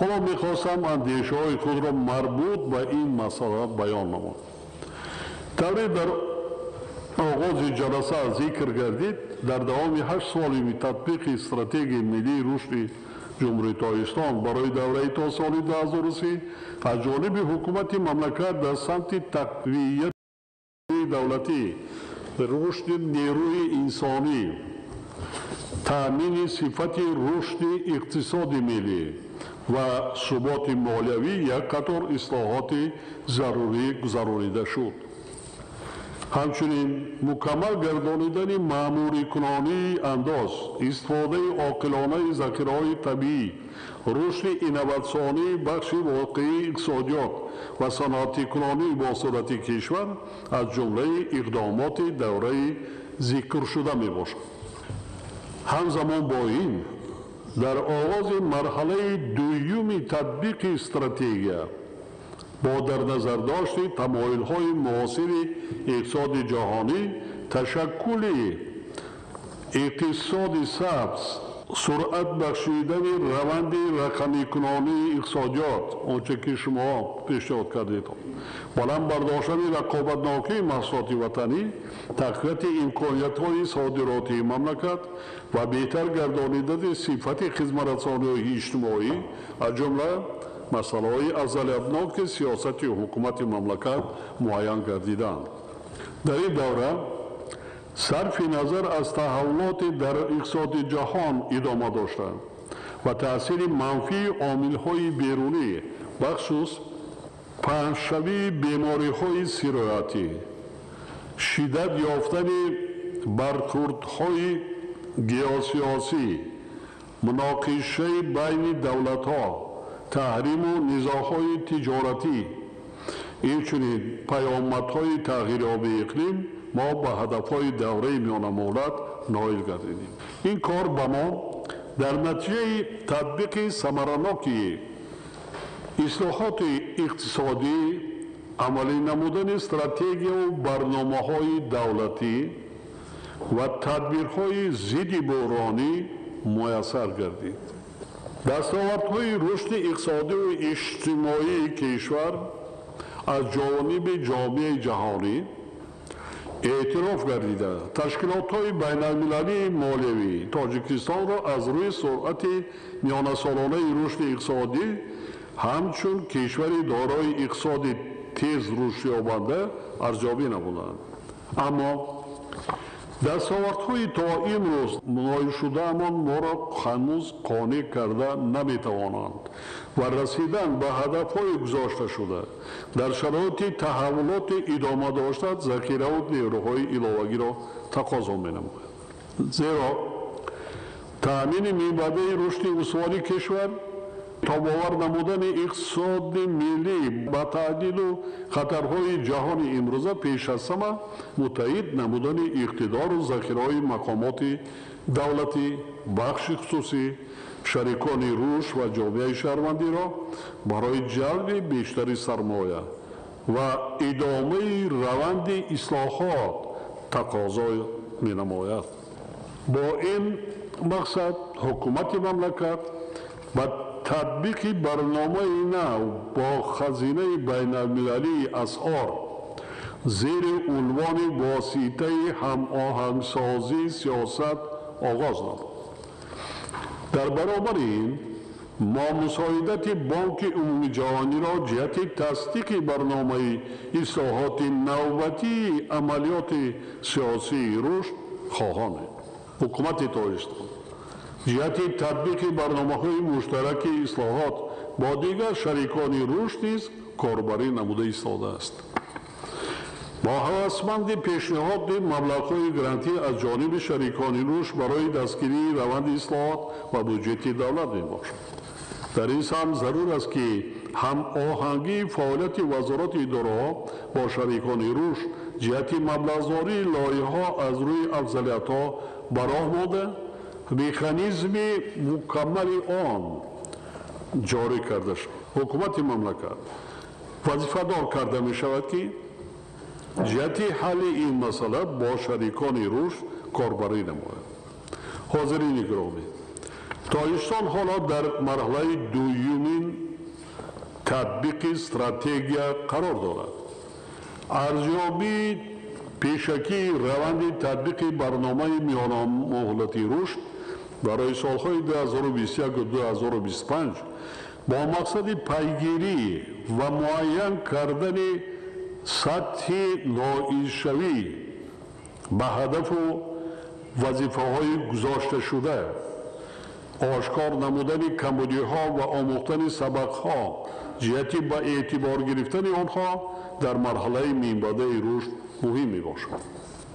Ҳоло мехостам андешаҳои худро марбут ба ин масъала баён намоям. Тавре дар оғози ҷаласа зикр гардид, дар давоми 8 соли татбиқи стратегияи миллии рушди Ҷумҳурии Тоҷикистон барои давраи то соли 2030 аз ҷониби ҳукумати мамлакат дар самти тақвияти давлатӣ, рушди нерӯи инсонӣ, таъмини сифати рушди иқтисоди миллӣ ва суботи молиявӣ як қатор ислоҳоти зарурӣ гузаронида шуд. Ҳамчунин мукаммал гардонидани маъмурикунонии андоз, истифодаи оқилонаи захираҳои табиӣ, рушди инноватсионии бахши воқеии иқтисодиёт ва саноатикунонии босуръати кишвар аз ҷумлаи иқдомоти давраи зикршуда мебошад. Ҳамзамон бо ин дар оғози марҳалаи дуюми татбиқи стратегия бо дар назардошти тамоилҳои муосири иқтисоди ҷаҳонӣ, ташаккули иқтисоди сабз, Суръат бахшидани раванди рақамикунонии иқтисодиёт, он че ки шумо пешниҳод кардед, баланд бардоштани рақобатнокии маҳсулоти ватанӣ, тақвияти имкониятҳои содиротии мамлакат ва беҳтар гардонидани сифати хизматрасониҳои иҷтимоӣ аз ҷумла масъалаҳои афзалиятноки сиёсати ҳукумати мамлакат муайян гардиданд. Дар ин давра сарфи назар аз таҳаввулоти дар иқтисоди ҷаҳон идома дошта ва таъсири манфии омилҳои берунӣ, бахусус паҳншавии бемориҳои сироятӣ, шиддат ёфтани бархурдҳои геосиёсӣ, муноқишаи байни давлатҳо, таҳриму низоъҳои тиҷоратӣ, инчунин паёмадҳои тағйирёбии иқлим мо ба ҳадафҳои давраи миёнамуҳлат ноил гардидем. Ин кор ба мо дар натиҷаи татбиқи самараноки ислоҳоти иқтисодӣ, амалӣ намудани стратегияву барномаҳои давлатӣ ва тадбирҳои зидди буҳронӣ муяссар гардид. Дастовардҳои рушди иқтисодиву иҷтимоии кишвар аз ҷониби ҷомеаи ҷаҳонӣ эътироф гардида, ташкилотҳои байналмилалии молиявӣ Тоҷикистонро аз рӯи суръати миёнасолонаи рушди иқтисодӣ ҳамчун кишвари дорои иқтисоди тез рушдёбанда арзёбӣ намуданд. Аммо дастовардҳои то имрӯз ноилшудаамон моро ҳанӯз қонеъ карда наметавонанд ва расидан ба ҳадафҳои гузошташуда дар шароити таҳаввулоти идома дошта захираву нерӯҳои иловагиро тақозо менамояд. Зеро таъмини минбаъдаи рушди устувори кишвар, тобовар намудани иқтисоди миллӣ ба таҳдиду хатарҳои ҷаҳони имрӯза пеш аз ҳама муттаҳид намудани иқтидору захираҳои мақомоти давлатӣ, бахши хусусӣ, шарикони рушд ва ҷомеаи шаҳрвандиро барои ҷалби бештари сармоя ва идомаи раванди ислоҳот тақозо менамояд. Бо ин мақсад ҳукумати мамлакат ба татбиқи барномаи нав бо хазинаи байналмилалии асъор зери унвони воситаи ҳамоҳангсозии сиёсат оғоз намуд. Дар баробари ин мо мусоидати Бонки Умумиҷаҳониро ҷиҳати тасдиқи барномаи ислоҳоти навбатии амалиёти сиёсии рушд хоҳонем. Ҳукумати Тоҷикистон ҷиҳати татбиқи барномаҳои муштараки ислоҳот бо дигар шарикони рушд низ корбарӣ намуда истодааст. Бо ҳавасманди пешниҳоди маблағҳои грантӣ аз ҷониби шарикони рушд барои дастгирии раванди ислоҳот ва буҷети давлат мебошад. Дар ин самт зарур аст, ки ҳамоҳангии фаъолияти вазорати идораҳо бо шарикони рушд ҷиҳати маблағгузории лоиҳаҳо аз рӯи афзалиятҳо ба роҳ монда, механизми мукаммали он ҷорӣ карда шуд. Ҳукумати мамлакат вазифадор карда мешавад, ки ҷиҳати ҳалли ин масъала бо шарикони рушд корбарӣ намояд. Ҳозирини гиромӣ, Тоҷикистон ҳоло дар марҳилаи дуюмин татбиқи стратегия қарор дорад. Арзёбии пешакии раванди татбиқи барномаи миёнамуҳлати рушд барои солҳои 2021-2025 бо мақсади пайгирӣ ва муайян кардани сатҳи ноилшавӣ ба ҳадафу вазифаҳои гузошташуда, ошкор намудани камбудиҳо ва омӯхтани сабақҳо ҷиҳати ба эътибор гирифтани онҳо дар марҳилаи минбаъдаи рушд муҳим мебошад.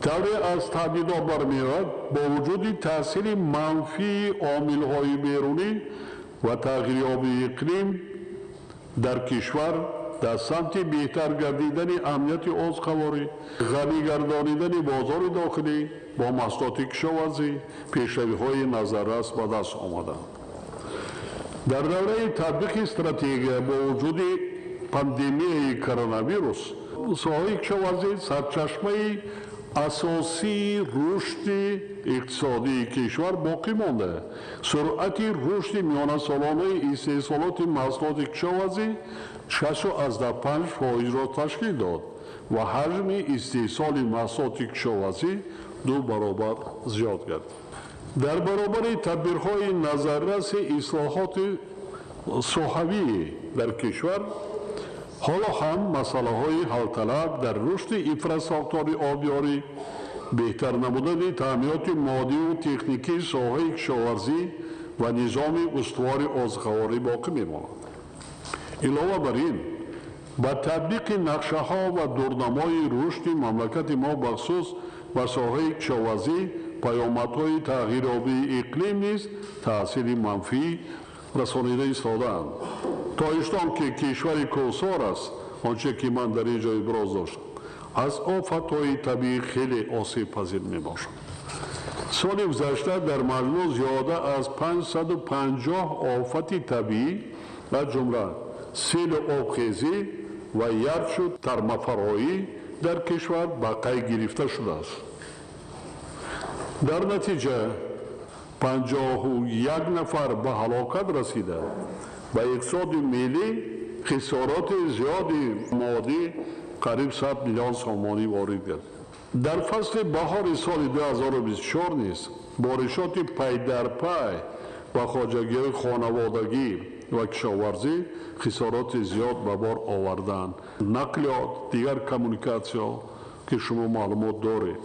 Тавре аз таҳдидот бармеояд, бо вуҷуди таъсири манфии омилҳои берунӣ ва тағйирёбии иқлим дар кишвар дар самти беҳтар гардидани амнияти озуқаворӣ, ғанӣ гардонидани бозори дохилӣ бо маҳсулоти кишоварзӣ пешравиҳои назаррас ба даст омаданд. Дар давраи татбиқи стратегия бо вуҷуди пандемияи коронавирус соҳаи кишоварзӣ сарчашмаи Асосии рушди иқтисодии кишвар боқӣ монда. Суръати рушди миёнасолонаи истеҳсолоти маҳсулоти кишоварзӣ 6,5%-ро ташкил дод ва ҳаҷми истеҳсоли маҳсулоти кишоварзӣ 2 баробар зиёд гардид. Дар баробари тадбирҳои назарраси ислоҳоти соҳавӣ дар кишвар, ҳоло ҳам масъалаҳои ҳалталаб дар рушди инфрасохтори обёрӣ, беҳтар намудани таъминоти моддиву техникии соҳаи кишоварзӣ ва низоми устувори озуқаворӣ боқӣ мемонад. Илова бар ин, ба татбиқи нақшаҳо ва дурнамои рушди мамлакати мо бахусус ба соҳаи кишоварзӣ паёмадҳои тағйирёбии иқлим низ таъсири манфӣ расонида истодаанд. Тоҷикистон, ки кишвари кӯҳсор аст, он че ки ман дар ин ҷо иброз доштам, аз офатҳои табиӣ хеле осебпазир мебошад. Соли гузашта дар маҷмӯъ зиёда аз 550 офати табиӣ, аз ҷумла селу обхезӣ ва ярчу тармафароӣ дар кишвар ба қайд гирифта шудааст. Дар натиҷа 51 нафар ба ҳалокат расида, ба иқтисоди миллӣ хисороти зиёди моддӣ қариб 100 миллион сомонӣ ворид гардид. Дар фасли баҳори соли 2024 низ боришоти пайдарпай ба хоҷагиҳои хонаводагӣ ва кишоварзӣ хисороти зиёд ба бор оварданд. Нақлиёт, дигар коммуникатсиё, ки шумо маълумот доред.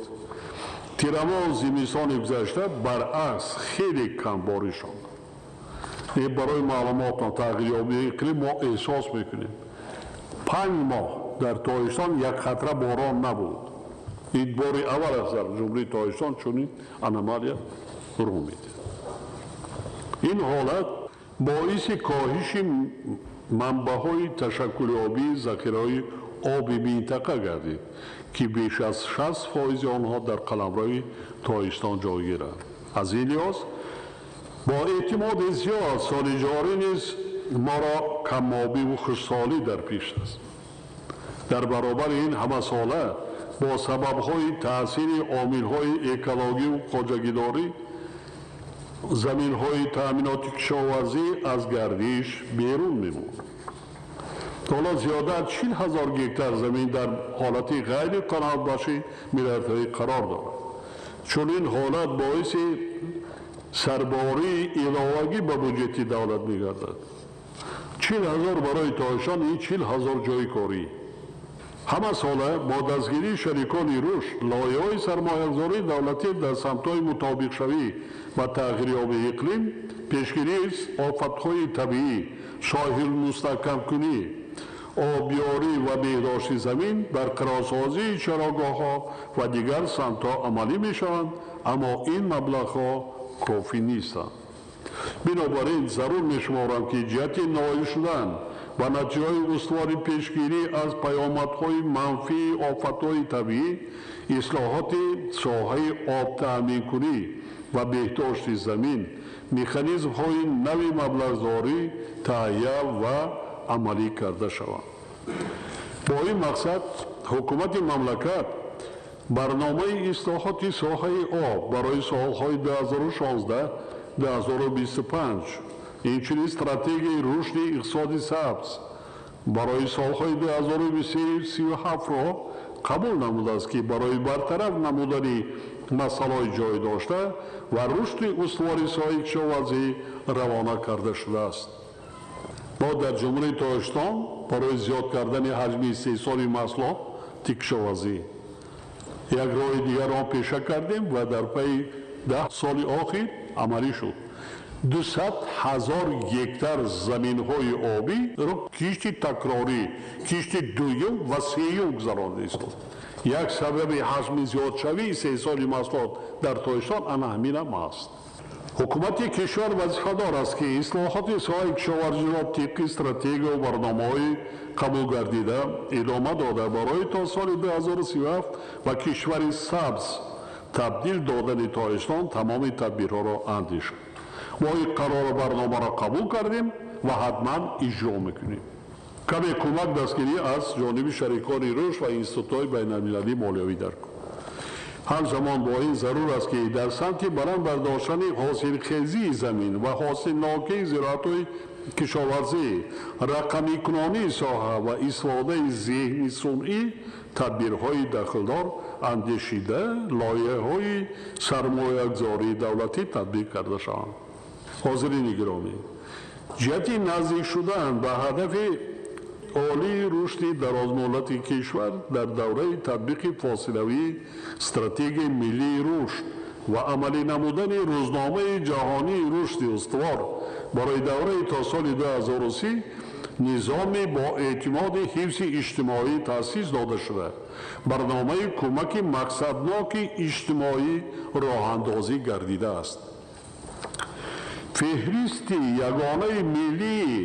Тирамоҳ зимистони гузашта баръакс хеле кам бориш омад. Барои маълумотон, тағйирёбии иқлим мо эҳсос мекунем. 5 моҳ дар Тоҷикистон як қатра борон набуд. Ин бори аввал аст дар Ҷумҳурии Тоҷикистон чунин аномалия рӯ медиҳад. Ин ҳолат боиси коҳиши манбаъҳои ташаккулёбии захираҳои оби минтақа гардид, ки беш аз 60% онҳо дар қаламрави Тоҷикистон ҷойгиранд. Аз ин лиҳоз бо эътимоди зиёд соли ҷорӣ низ моро камобиву хушсолӣ дар пеш аст. Дар баробари ин ҳамасола бо сабабҳои таъсири омилҳои экологиву хоҷагидорӣ заминҳои таъминоти кишоварзӣ аз гардиш берун мемонад. Ҳоло зиёда аз 40 ҳазор гектар замин дар ҳолати ғайри қаноатбахши мелиоративӣ қарор дорад. Чунин ҳолат боиси сарбории иловагӣ ба буҷети давлат мегардад. 40 ҳазор барои Тоҷикистон ин 40 ҳазор ҷойи корӣ. Ҳама сола бо дастгирии шарикони рушд лоиҳаҳои сармоягузории давлатӣ дар самтҳои мутобиқшавӣ ба тағйирёбии иқлим, пешгирии офатҳои табиӣ, соҳилмустаҳкамкунӣ, обёрӣ ва беҳдошти замин, барқарорсозии чарогоҳҳо ва дигар самтҳо амалӣ мешаванд, аммо ин маблағҳо кофӣ нестанд. Бинобар ин зарур мешуморам, ки ҷиҳати ноил шудан ба натиҷаҳои устувори пешгирӣ аз паёмадҳои манфии офатҳои табиӣ, ислоҳоти соҳаи обтаъминкунӣ ва беҳдошти замин, механизмҳои нави маблағгузорӣ таҳия ва амалӣ карда шаванд. Бо ин мақсад ҳукумати мамлакат барномаи ислоҳоти соҳаи об барои солҳои 2016-2025, инчунин стратегияи рушди иқтисоди сабз барои солҳои 2037-ро қабул намудааст, ки барои бартараф намудани масъалаҳои ҷой дошта ва рушди устувори соҳаи кишоварзӣ равона карда шудааст. Мо дар Ҷумҳурии Тоҷикистон барои зиёд кардани ҳаҷми истеҳсоли маҳсулоти кишоварзӣ як роҳи дигарро пеша кардем ва дар пайи 10 соли охир амалӣ шуд. 200 ҳазор гектар заминҳои обиро кишти такрорӣ, кишти дуюм ва сеюм гузаронда истод. Як сабаби ҳаҷми зиёдшавии истеҳсоли маҳсулот дар Тоҷикистон ана ҳаминам аст. Ҳукумати кишвар вазифадор аст, ки ислоҳоти соҳаи кишоварзиро тибқи стратегия ва барномаҳои қабулгардида идома дода, барои то соли 2037 ба кишвари сабз табдил додани Тоҷикистон тамоми тадбирҳоро андешад. Мо ин қарору барномаро қабул кардем ва ҳатман иҷро мекунем. Каме кӯмак дастгирӣ аз ҷониби шарикони рушд ва институтҳои байналмилалии молиявӣ даркор. Ҳамзамон бо ин зарур аст, ки дар самти баланд бардоштани ҳосилхезии замин ва ҳосилнокии зироатҳои кишоварзӣ, рақамикунонии соҳа ва истифодаи зеҳни сунъӣ тадбирҳои дахлдор андешида, лоиҳаҳои сармоягузории давлатӣ татбиқ карда шаванд. Ҳозирини гиромӣ, ҷиҳати наздик шудан ба ҳадафи олии рушди дарозмуҳлати кишвар дар давраи татбиқи фосилавии стратегияи миллии рушд ва амалӣ намудани рӯзномаи ҷаҳонии рушди устувор барои давраи то соли 2030 низоми бо эътимоди ҳифзи иҷтимоӣ таъсис дода шуда, барномаи кӯмаки мақсадноки иҷтимоӣ роҳандозӣ гардидааст. Феҳристи ягонаи миллии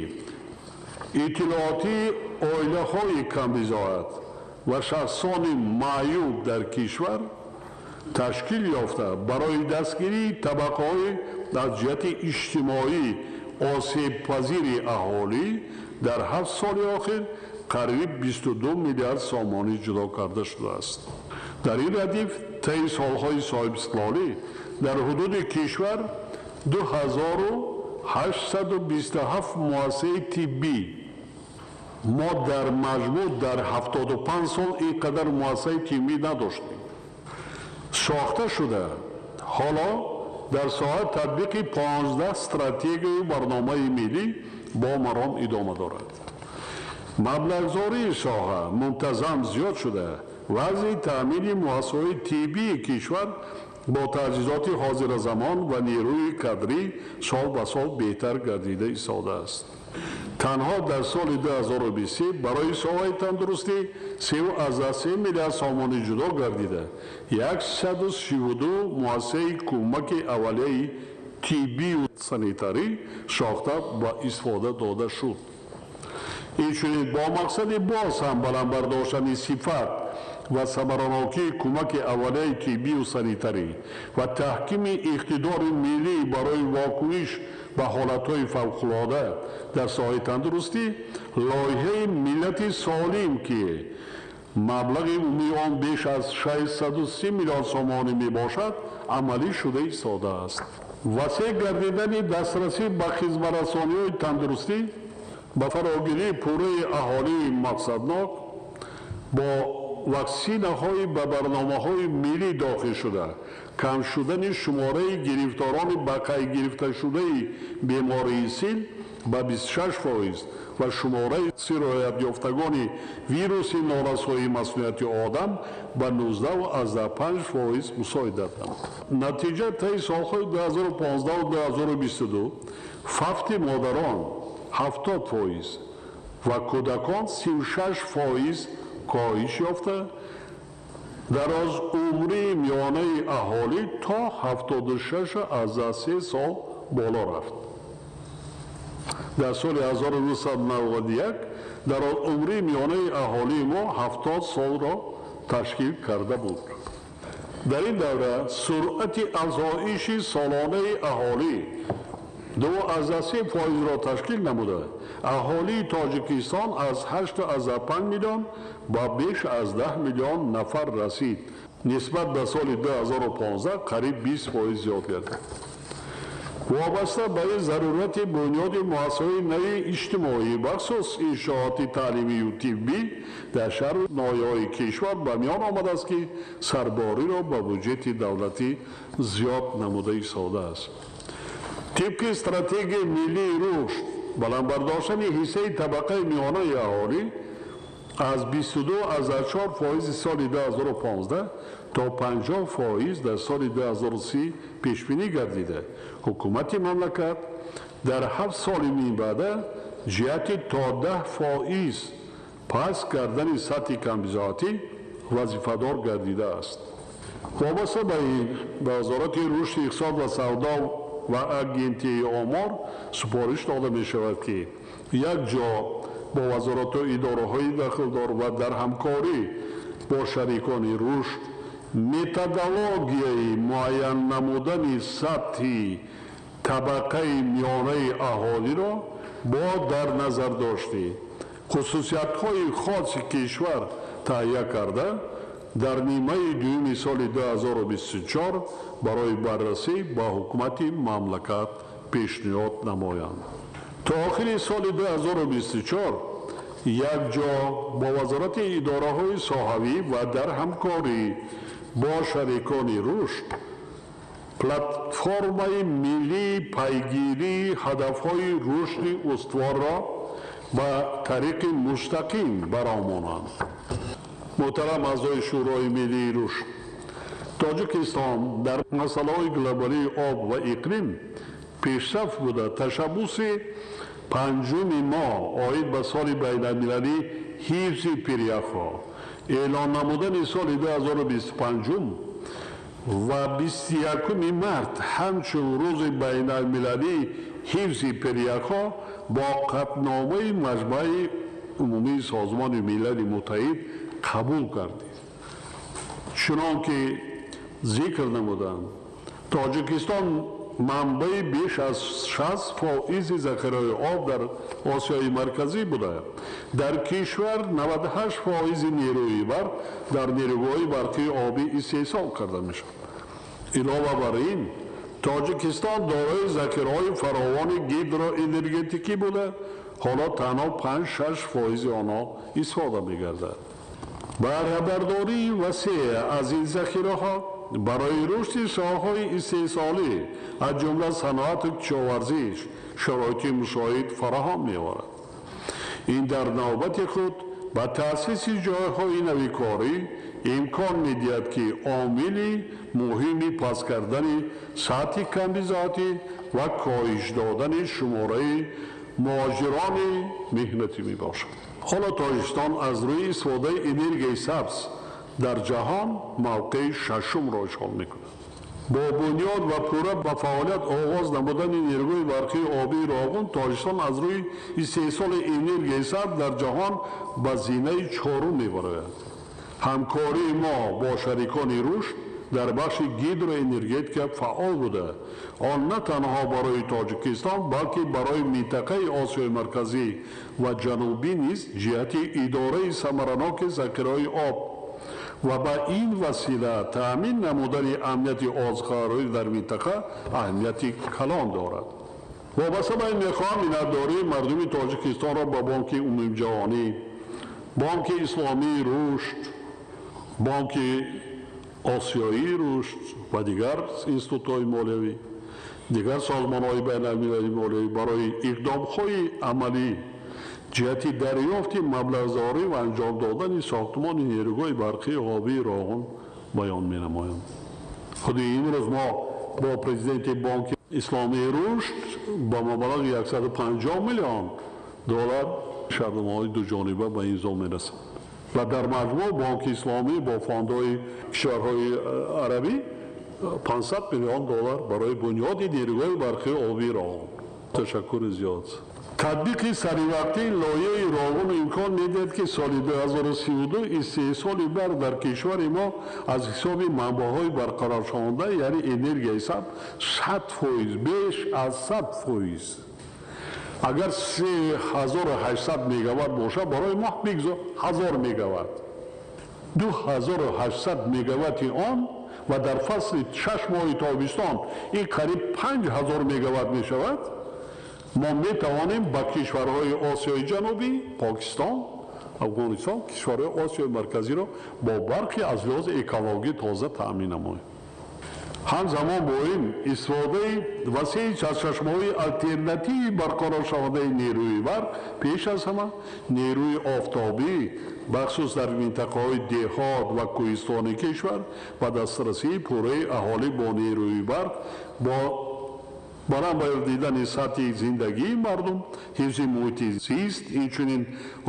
иттилоотии оилаҳои камбизоат ва шахсони маъюб дар кишвар ташкил ёфта, барои дастгирии табақаҳои аз ҷиҳати иҷтимоӣ осебпазири аҳолӣ дар 7 соли охир қариб 22 миллиард сомонӣ ҷудо карда шудааст. Дар ин радиф таи солҳои соҳибистиқлолӣ дар ҳудуди кишвар 2827 муассисаи тиббӣ, мо дар маҷмӯъ дар 75 сол ин қадар муассисаи тиббӣ надоштем, сохта шуда. Ҳоло дар соҳаи татбиқи 15 стратегияю барномаи миллӣ бо маром идома дорад. Маблағгузории соҳа мунтазам зиёд шуда, вазъи таъмини муассисаҳои тиббии кишвар бо таҷҳизоти ҳозиразамон ва нерӯи кадрӣ сол ба сол беҳтар гардида истодааст. Танҳо дар соли 2023 барои соҳаи тандурустӣ 3,3 миллиард сомонӣ ҷудо гардида, 132 муассисаи кӯмаки аввалияи тиббию санитарӣ сохта ба истифода дода шуд. Инчунин бо мақсади боз ҳам баланд бардоштани сифат ва самаранокии кӯмаки аввалияи тиббию санитарӣ ва таҳкими иқтидори миллӣ барои вокуниш ба ҳолатҳои фавқулода дар соҳаи тандурустӣ, лоиҳаи миллати солим, ки маблағи умумии он беш аз 630 миллион сомонӣ мебошад, амалӣ шуда истодааст. Васеъ гардидани дастрасӣ ба хизматрасониҳои тандурустӣ ба фарогирии пурраи аҳолии мақсаднок бо ваксинаҳои ба барномаҳои миллӣ дохил шуда, кам шудани шумораи гирифторони ба қайд гирифташудаи бемории сил ба 26% ва шумораи сироятёфтагони вируси норасоии масунияти одам ба 19,5% мусоидат намуд. Натиҷа, таи солҳои 2015-2022 фавти модарон 70% ва кӯдакон 36% коҳиш ёфта, дарозумрии миёнаи аҳолӣ то 76,3 сол боло рафт. Дар соли 1991 дарозумрии миёнаи аҳолии мо 70 солро ташкил карда буд. Дар ин давра суръати афзоиши солонаи аҳолӣ 2,3%-ро ташкил намуда, аҳолии Тоҷикистон аз 8,5 миллион ба беш аз 10 миллион нафар расид. Нисбат ба соли 2015 қариб 20% зиёд гардид. Вобаста ба ин зарурати бунёди муассисаҳои нави иҷтимоӣ, бахусус иншооти таълимию тиббӣ дар шаҳру ноҳияҳои кишвар ба миён омадааст, ки сарбориро ба буҷети давлатӣ зиёд намуда истодааст. Тибқи стратегияи миллии рушд, баланд бардоштани ҳиссаи табақаи миёнаи аҳолӣ аз 22,4% соли 2015 то 50% дар соли 2030 пешбинӣ гардида, ҳукумати мамлакат дар 7 соли минбаъда ҷиҳати то 10% паст кардани сатҳи камбизоатӣ вазифадор гардидааст. Вобаста ба ин, ба Вазорати рушди иқтисод ва савдо ва Агентии омор супориш дода мешавад, ки якҷо бо вазорату идораҳои дахлдор ва дар ҳамкорӣ бо шарикони рушд методологияи муайян намудани сатҳи табақаи миёнаи аҳолиро бо дар назардошти хусусиятҳои хоси кишвар таҳия карда, дар нимаи дуюми соли 2024 барои баррасӣ ба ҳукумати мамлакат пешниҳод намоянд. То охири соли 2024 якҷо бо вазорати идораҳои соҳавӣ ва дар ҳамкорӣ бо шарикони рушд платформаи миллии пайгирии ҳадафҳои рушди устуворро ба тариқи мустақим баромонанд. Муҳтарам аъзои Шӯрои миллии рушд, Тоҷикистон дар масъалаҳои глобалии об ва иқлим пешсаф буда, ташаббуси панҷуми мо оид ба соли байналмилалии ҳифзи пиряхҳо, эълон намудани соли 2025 ва 21 март ҳамчун рӯзи байналмилалии ҳифзи пиряхҳо бо қатъномаи Маҷмаи умумии Созмони Милали Муттаҳид қабул гардид. Чунон ки зикр намудам, Тоҷикистон манбаи беш аз 60% захираи об дар Осиёи Марказӣ буда, дар кишвар 98% нерӯи барқ дар нерӯгоҳи барқии обӣ истеҳсол карда мешавад. Илова бар ин, Тоҷикистон дорои захираҳои фаровони гидроэнергетикӣ буда, ҳоло танҳо 5-6% онҳо истифода мегардад. Баҳрабардории васеъ аз ин захираҳо барои рушди соҳаҳои истеҳсолӣ, аз ҷумла саноату кишоварзӣ, шароити мусоид фароҳам меорад. Ин дар навбати худ ба таъсиси ҷойҳои нави корӣ имкон медиҳад, ки омили муҳими паст кардани сатҳи камбизоатӣ ва коҳиш додани шумораи муҳоҷирони меҳнатӣ мебошад. Ҳоло Тоҷикистон аз рӯи истифодаи энергияи сабз дар ҷаҳон мавқеи шашумро ишғол мекунад. Бо бунёд ва пурра ба фаъолият оғоз намудани нерӯгоҳи барқии обии Роғун, Тоҷикистон аз рӯи истеҳсоли энергияи сабз дар ҷаҳон ба зинаи чорум мебарояд. Ҳамкории мо бо шарикони рушд дар бахши гидроэнергетика фаъол буда, он на танҳо барои Тоҷикистон, балки барои минтақаи Осиёи Марказӣ ва Ҷанубӣ низ ҷиҳати идораи самараноки захираҳои об ва ба ин васила таъмин намудани амнияти озуқаворӣ дар минтақа аҳамияти калон дорад. Вобаста ба ин мехоҳам миннатдории мардуми Тоҷикистонро ба Бонки Умумиҷаҳонӣ, Бонки Исломии рушд, Бонки Осиёии рушд ва дигар институтҳои молиявӣ, дигар созмонҳои байналмилалии молиявӣ барои иқдомҳои амалӣ ҷиҳати дарёфти маблағзорӣ ва анҷом додани сохтмони нерӯгоҳи барқии обии Роғун баён менамоям. Худи имрӯз мо бо президенти Бонки Исломии рушд ба маблағи 150 миллион доллар шартномаҳои дуҷониба ба имзо мерасанд ва дар маҷмӯъ Бонки Исломӣ бо фондҳои кишварҳои арабӣ 500 миллион доллар барои бунёди нерӯгоҳи барқии обии Роғун. Ташаккури зиёд. Татбиқи саривақтии лоиҳаи Роғун имкон медиҳад, ки соли 2032 истеҳсоли барқ дар кишвари мо аз ҳисоби манбаъҳои барқароршаванда, яъне энергияи сабз, 100%, беш аз 100%. Агар 3800 мегаватт бошад, барои мо бигзор 1000 мегаватт. 2800 мегаватти он ва дар фасли 6 моҳи тобистон ин қариб 5000 мегаватт мешавад. Мо метавонем ба кишварҳои Осиёи Ҷанубӣ, Покистон, Афғонистон, кишварҳои Осиёи Марказиро бо барқи аз лиҳози экологӣ тоза таъмин намоем. Ҳамзамон бо ин истифодаи васеи сарчашмаҳои алтернативии барқароршавандаи нерӯи барқ, пеш аз ҳама нерӯи офтобӣ, бахусус дар минтақаҳои деҳот ва кӯҳистони кишвар, ба дастрасии пурраи аҳолӣ бо нерӯи барқ, бо баланд бардидани сатҳи зиндагии мардум, ҳифзи муҳити зист, инчунин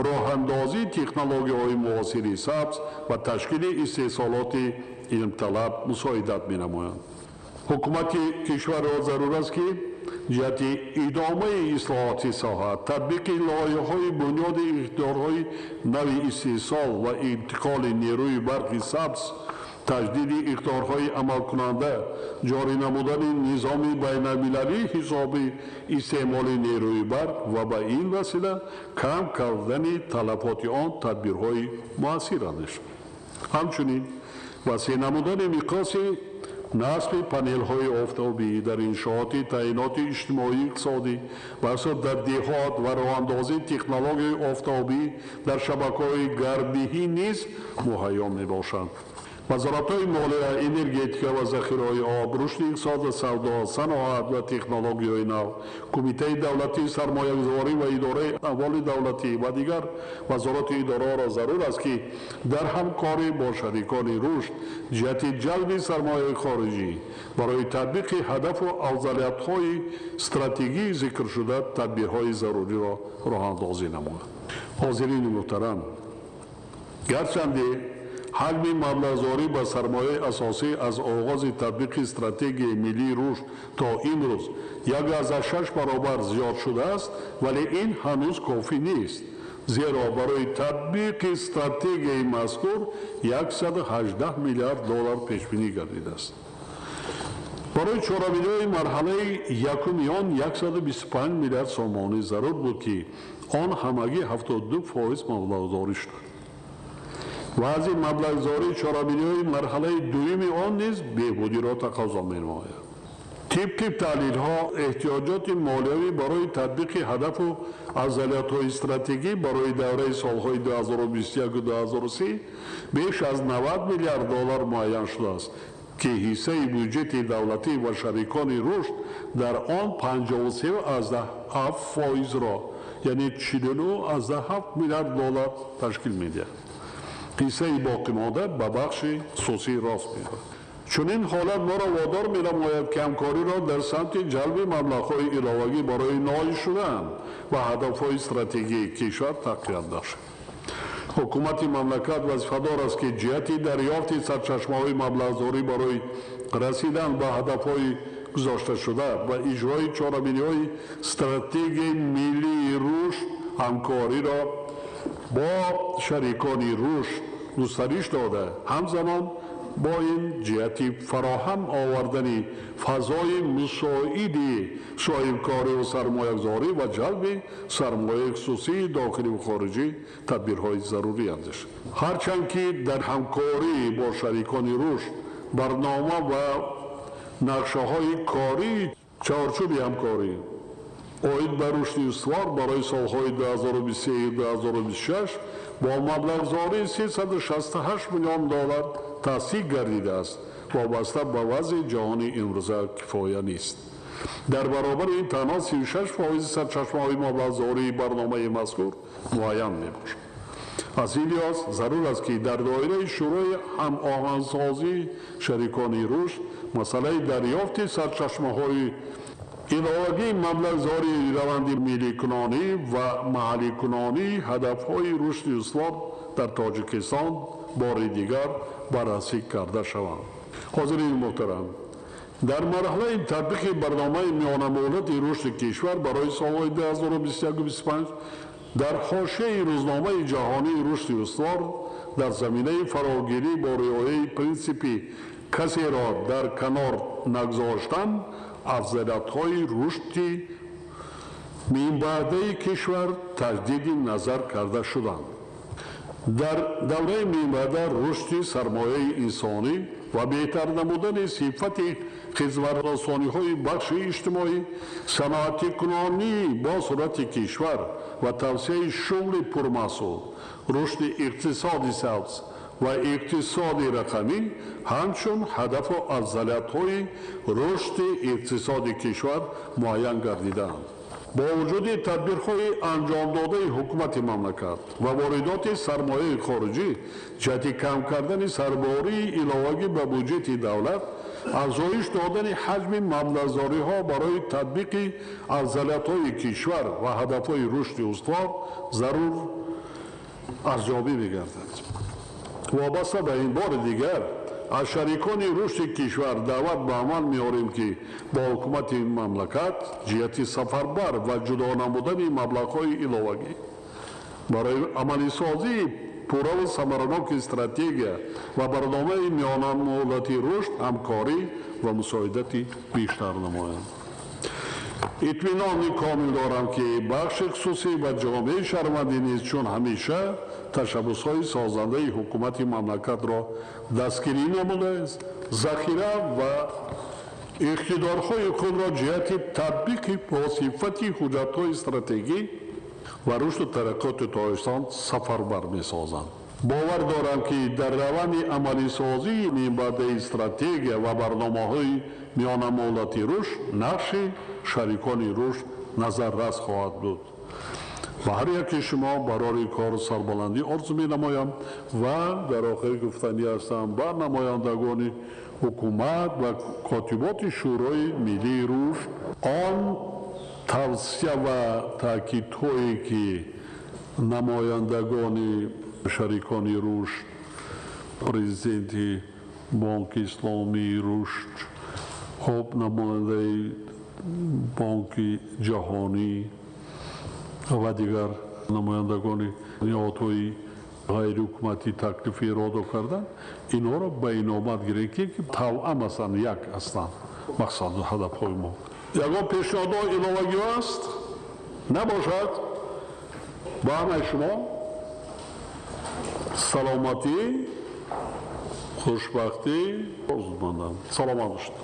роҳандозии технологияҳои муосири сабз ва ташкили истеҳсолоти илмталаб мусоидат менамоянд. Ҳукумати кишварро зарур аст, ки ҷиҳати идомаи ислоҳоти соҳа, татбиқи лоиҳаҳои бунёди иқтидорҳои нави истеҳсол ва интиқоли нерӯи барқи сабз, таҷдиди иқтидорҳои амалкунанда, ҷорӣ намудани низоми байналмилалии ҳисоби истеъмоли нерӯи барқ ва ба ин васила кам кардани талафоти он тадбирҳои муассир андешад. Ҳамчунин Васеъ намудани миқёси насби панелҳои офтобӣ дар иншооти таъиноти иҷтимоӣ иқтисодӣ, бахусус дар деҳот ва роҳандозии технологияи офтобӣ дар шабакаҳои гармдиҳӣ низ муҳайё мебошанд. Вазоратҳои молия, энергетика ва захираҳои об, рушди иқтисод ва савдо, саноат ва технологияҳои нав, Кумитаи давлатии сармоягузорӣ ва идораи амволи давлатӣ ва дигар вазорату идораҳоро зарур аст, ки дар ҳамкорӣ бо шарикони рушд ҷиҳати ҷалби сармояи хориҷӣ барои татбиқи ҳадафу афзалиятҳои стратегии зикршуда тадбирҳои заруриро роҳандозӣ намояд. Ҳозирини муҳтарам, гарчанде ҳаҷми маблағзорӣ ба сармояи асосӣ аз оғози татбиқи стратегияи миллии рушд то имрӯз 1,6 баробар зиёд шудааст, вале ин ҳанӯз кофӣ нест, зеро барои татбиқи стратегияи мазкур 118 миллиард доллар пешбинӣ гардидааст. Барои чорабиниҳои марҳалаи якуми он 125 миллиард сомонӣ зарур буд, ки он ҳамагӣ 72% маблағзорӣ шуд. Вазъи маблағзории чорабиниҳои марҳалаи дуюми он низ беҳбудиро тақозо менамояд. Тибқи таҳлилҳо, эҳтиёҷоти молиявӣ барои татбиқи ҳадафу афзалиятҳои стратегӣ барои давраи солҳои 2021-2030 беш аз 90 миллиард доллар муайян шудааст, ки ҳиссаи бюҷети давлатӣ ва шарикони рушд дар он 53,7 фоизро, яъне 49,7 миллиард доллар ташкил медиҳад. Ҳиссаи боқимонда ба бахши хусусӣ рост меёбад. Чунин ҳолат моро водор менамояд, ки ҳамкориро дар самти ҷалби маблағҳои иловагӣ барои ноил шудан ба ҳадафҳои стратегии кишвар тақвият бахшем. Ҳукумати мамлакат вазифадор аст, ки ҷиҳати дарёфти сарчашмаҳои маблағзорӣ барои расидан ба ҳадафҳои гузошташуда ва иҷрои чорабиниҳои стратегияи миллии рушд ҳамкориро бо шарикони рушд густариш дода, ҳамзамон бо ин ҷиҳати фароҳам овардани фазои мусоиди соҳибкориву сармоягузорӣ ва ҷалби сармояи хусусии дохиливу хориҷӣ тадбирҳои зарурӣ андешад. Ҳарчанд ки дар ҳамкорӣ бо шарикони рушд барнома ва нақшаҳои кории чаҳорчӯби ҳамкорӣ оид ба рушди устувор барои солҳои 2023-2026 бо маблағзории 368 миллион доллар тасдиқ гардидааст, вобаста ба вазъи ҷаҳони имрӯза кифоя нест. Дар баробари ин танҳо 36% сарчашмаҳои маблағзории барномаи мазкур муайян мебошад. Аз ин лиҳоз зарур аст, ки дар доираи шӯрои ҳамоҳангсозии шарикони рушд масъалаи дарёфти сарчашмаҳои иловагии маблағзории раванди милликунонӣ ва маҳалликунонии ҳадафҳои рушди устувор дар Тоҷикистон бори дигар баррасӣ карда шаванд. Ҳозирини муҳтарам, дар марҳалаи татбиқи барномаи миёнамуҳлати рушди кишвар барои солҳои 2021-25 дар ҳошияи рӯзномаи ҷаҳонии рушди устувор дар заминаи фарогирӣ бо риояи принсипи касеро дар канор нагузоштан афзалиятҳои рушди минбаъдаи кишвар таҷдиди назар карда шуданд. Дар давраи минбаъда рушди сармояи инсонӣ ва беҳтар намудани сифати хизматрасониҳои бахши иҷтимоӣ, саноатикунонӣ бо суръати кишвар ва тавсеаи шуғли пурмаҳсул, рушди иқтисоди сабз ва иқтисоди рақамӣ ҳамчун ҳадафу афзалиятҳои рушди иқтисоди кишвар муайян гардидаанд. Бо вуҷуди тадбирҳои анҷомдодаи ҳукумати мамлакат ва воридоти сармояи хориҷӣ ҷиҳати кам кардани сарбории иловагӣ ба буҷети давлат, афзоиш додани ҳаҷми маблағзориҳо барои татбиқи афзалиятҳои кишвар ва ҳадафҳои рушди устувор зарур арзёбӣ мегардад. Вобаста ба ин бори дигар аз шарикони рушди кишвар даъват ба амал меорем, ки бо ҳукумати мамлакат ҷиҳати сафарбар ва ҷудо намудани маблағҳои иловагӣ барои амалисозии пурраву самараноки стратегия ва барномаи миёнамуҳлати рушд ҳамкорӣ ва мусоидати бештар намоянд. Итминони комил дорам, ки бахши хусусӣ ва ҷомеаи шаҳрвандӣ низ чун ҳамеша ташаббусҳои созандаи ҳукумати мамлакатро дастгирӣ намудааст, захира ва иқтидорҳои худро ҷиҳати татбиқи босифати ҳуҷҷатҳои стратегӣ ва рушду тараққиёти Тоҷикистон сафарбар месозанд. Бовар дорам, ки дар раванди амалисозии минбаъдаи стратегия ва барномаҳои миёнамуҳлати рушд нақши шарикони рушд назаррас хоҳад буд. Ба ҳар яке шумо барори кору сарбаландӣ орзу менамоям ва дар охир гуфтанӣ ҳастам ба намояндагони ҳукумат ва котиботи Шӯрои миллии рушд, он тавсия ва таъкидҳое, ки намояндагони шарикони рушд, президенти Бонки Исломии рушд, хуб, намояндаи Бонки Ҷаҳонӣ ва дигар намояндагони ниҳодҳои ғайриҳукуматӣ таклифи иродо карданд, инҳоро ба инобат гирем, ки тавъам ҳастанд, як ҳастанд мақсаду ҳадафҳои мо. Ягон пешниҳодҳо, иловагиҳо аст? Набошад, ба ҳамаи шумо саломатӣ, хушбахтӣ орзумандам. Саломат бошед.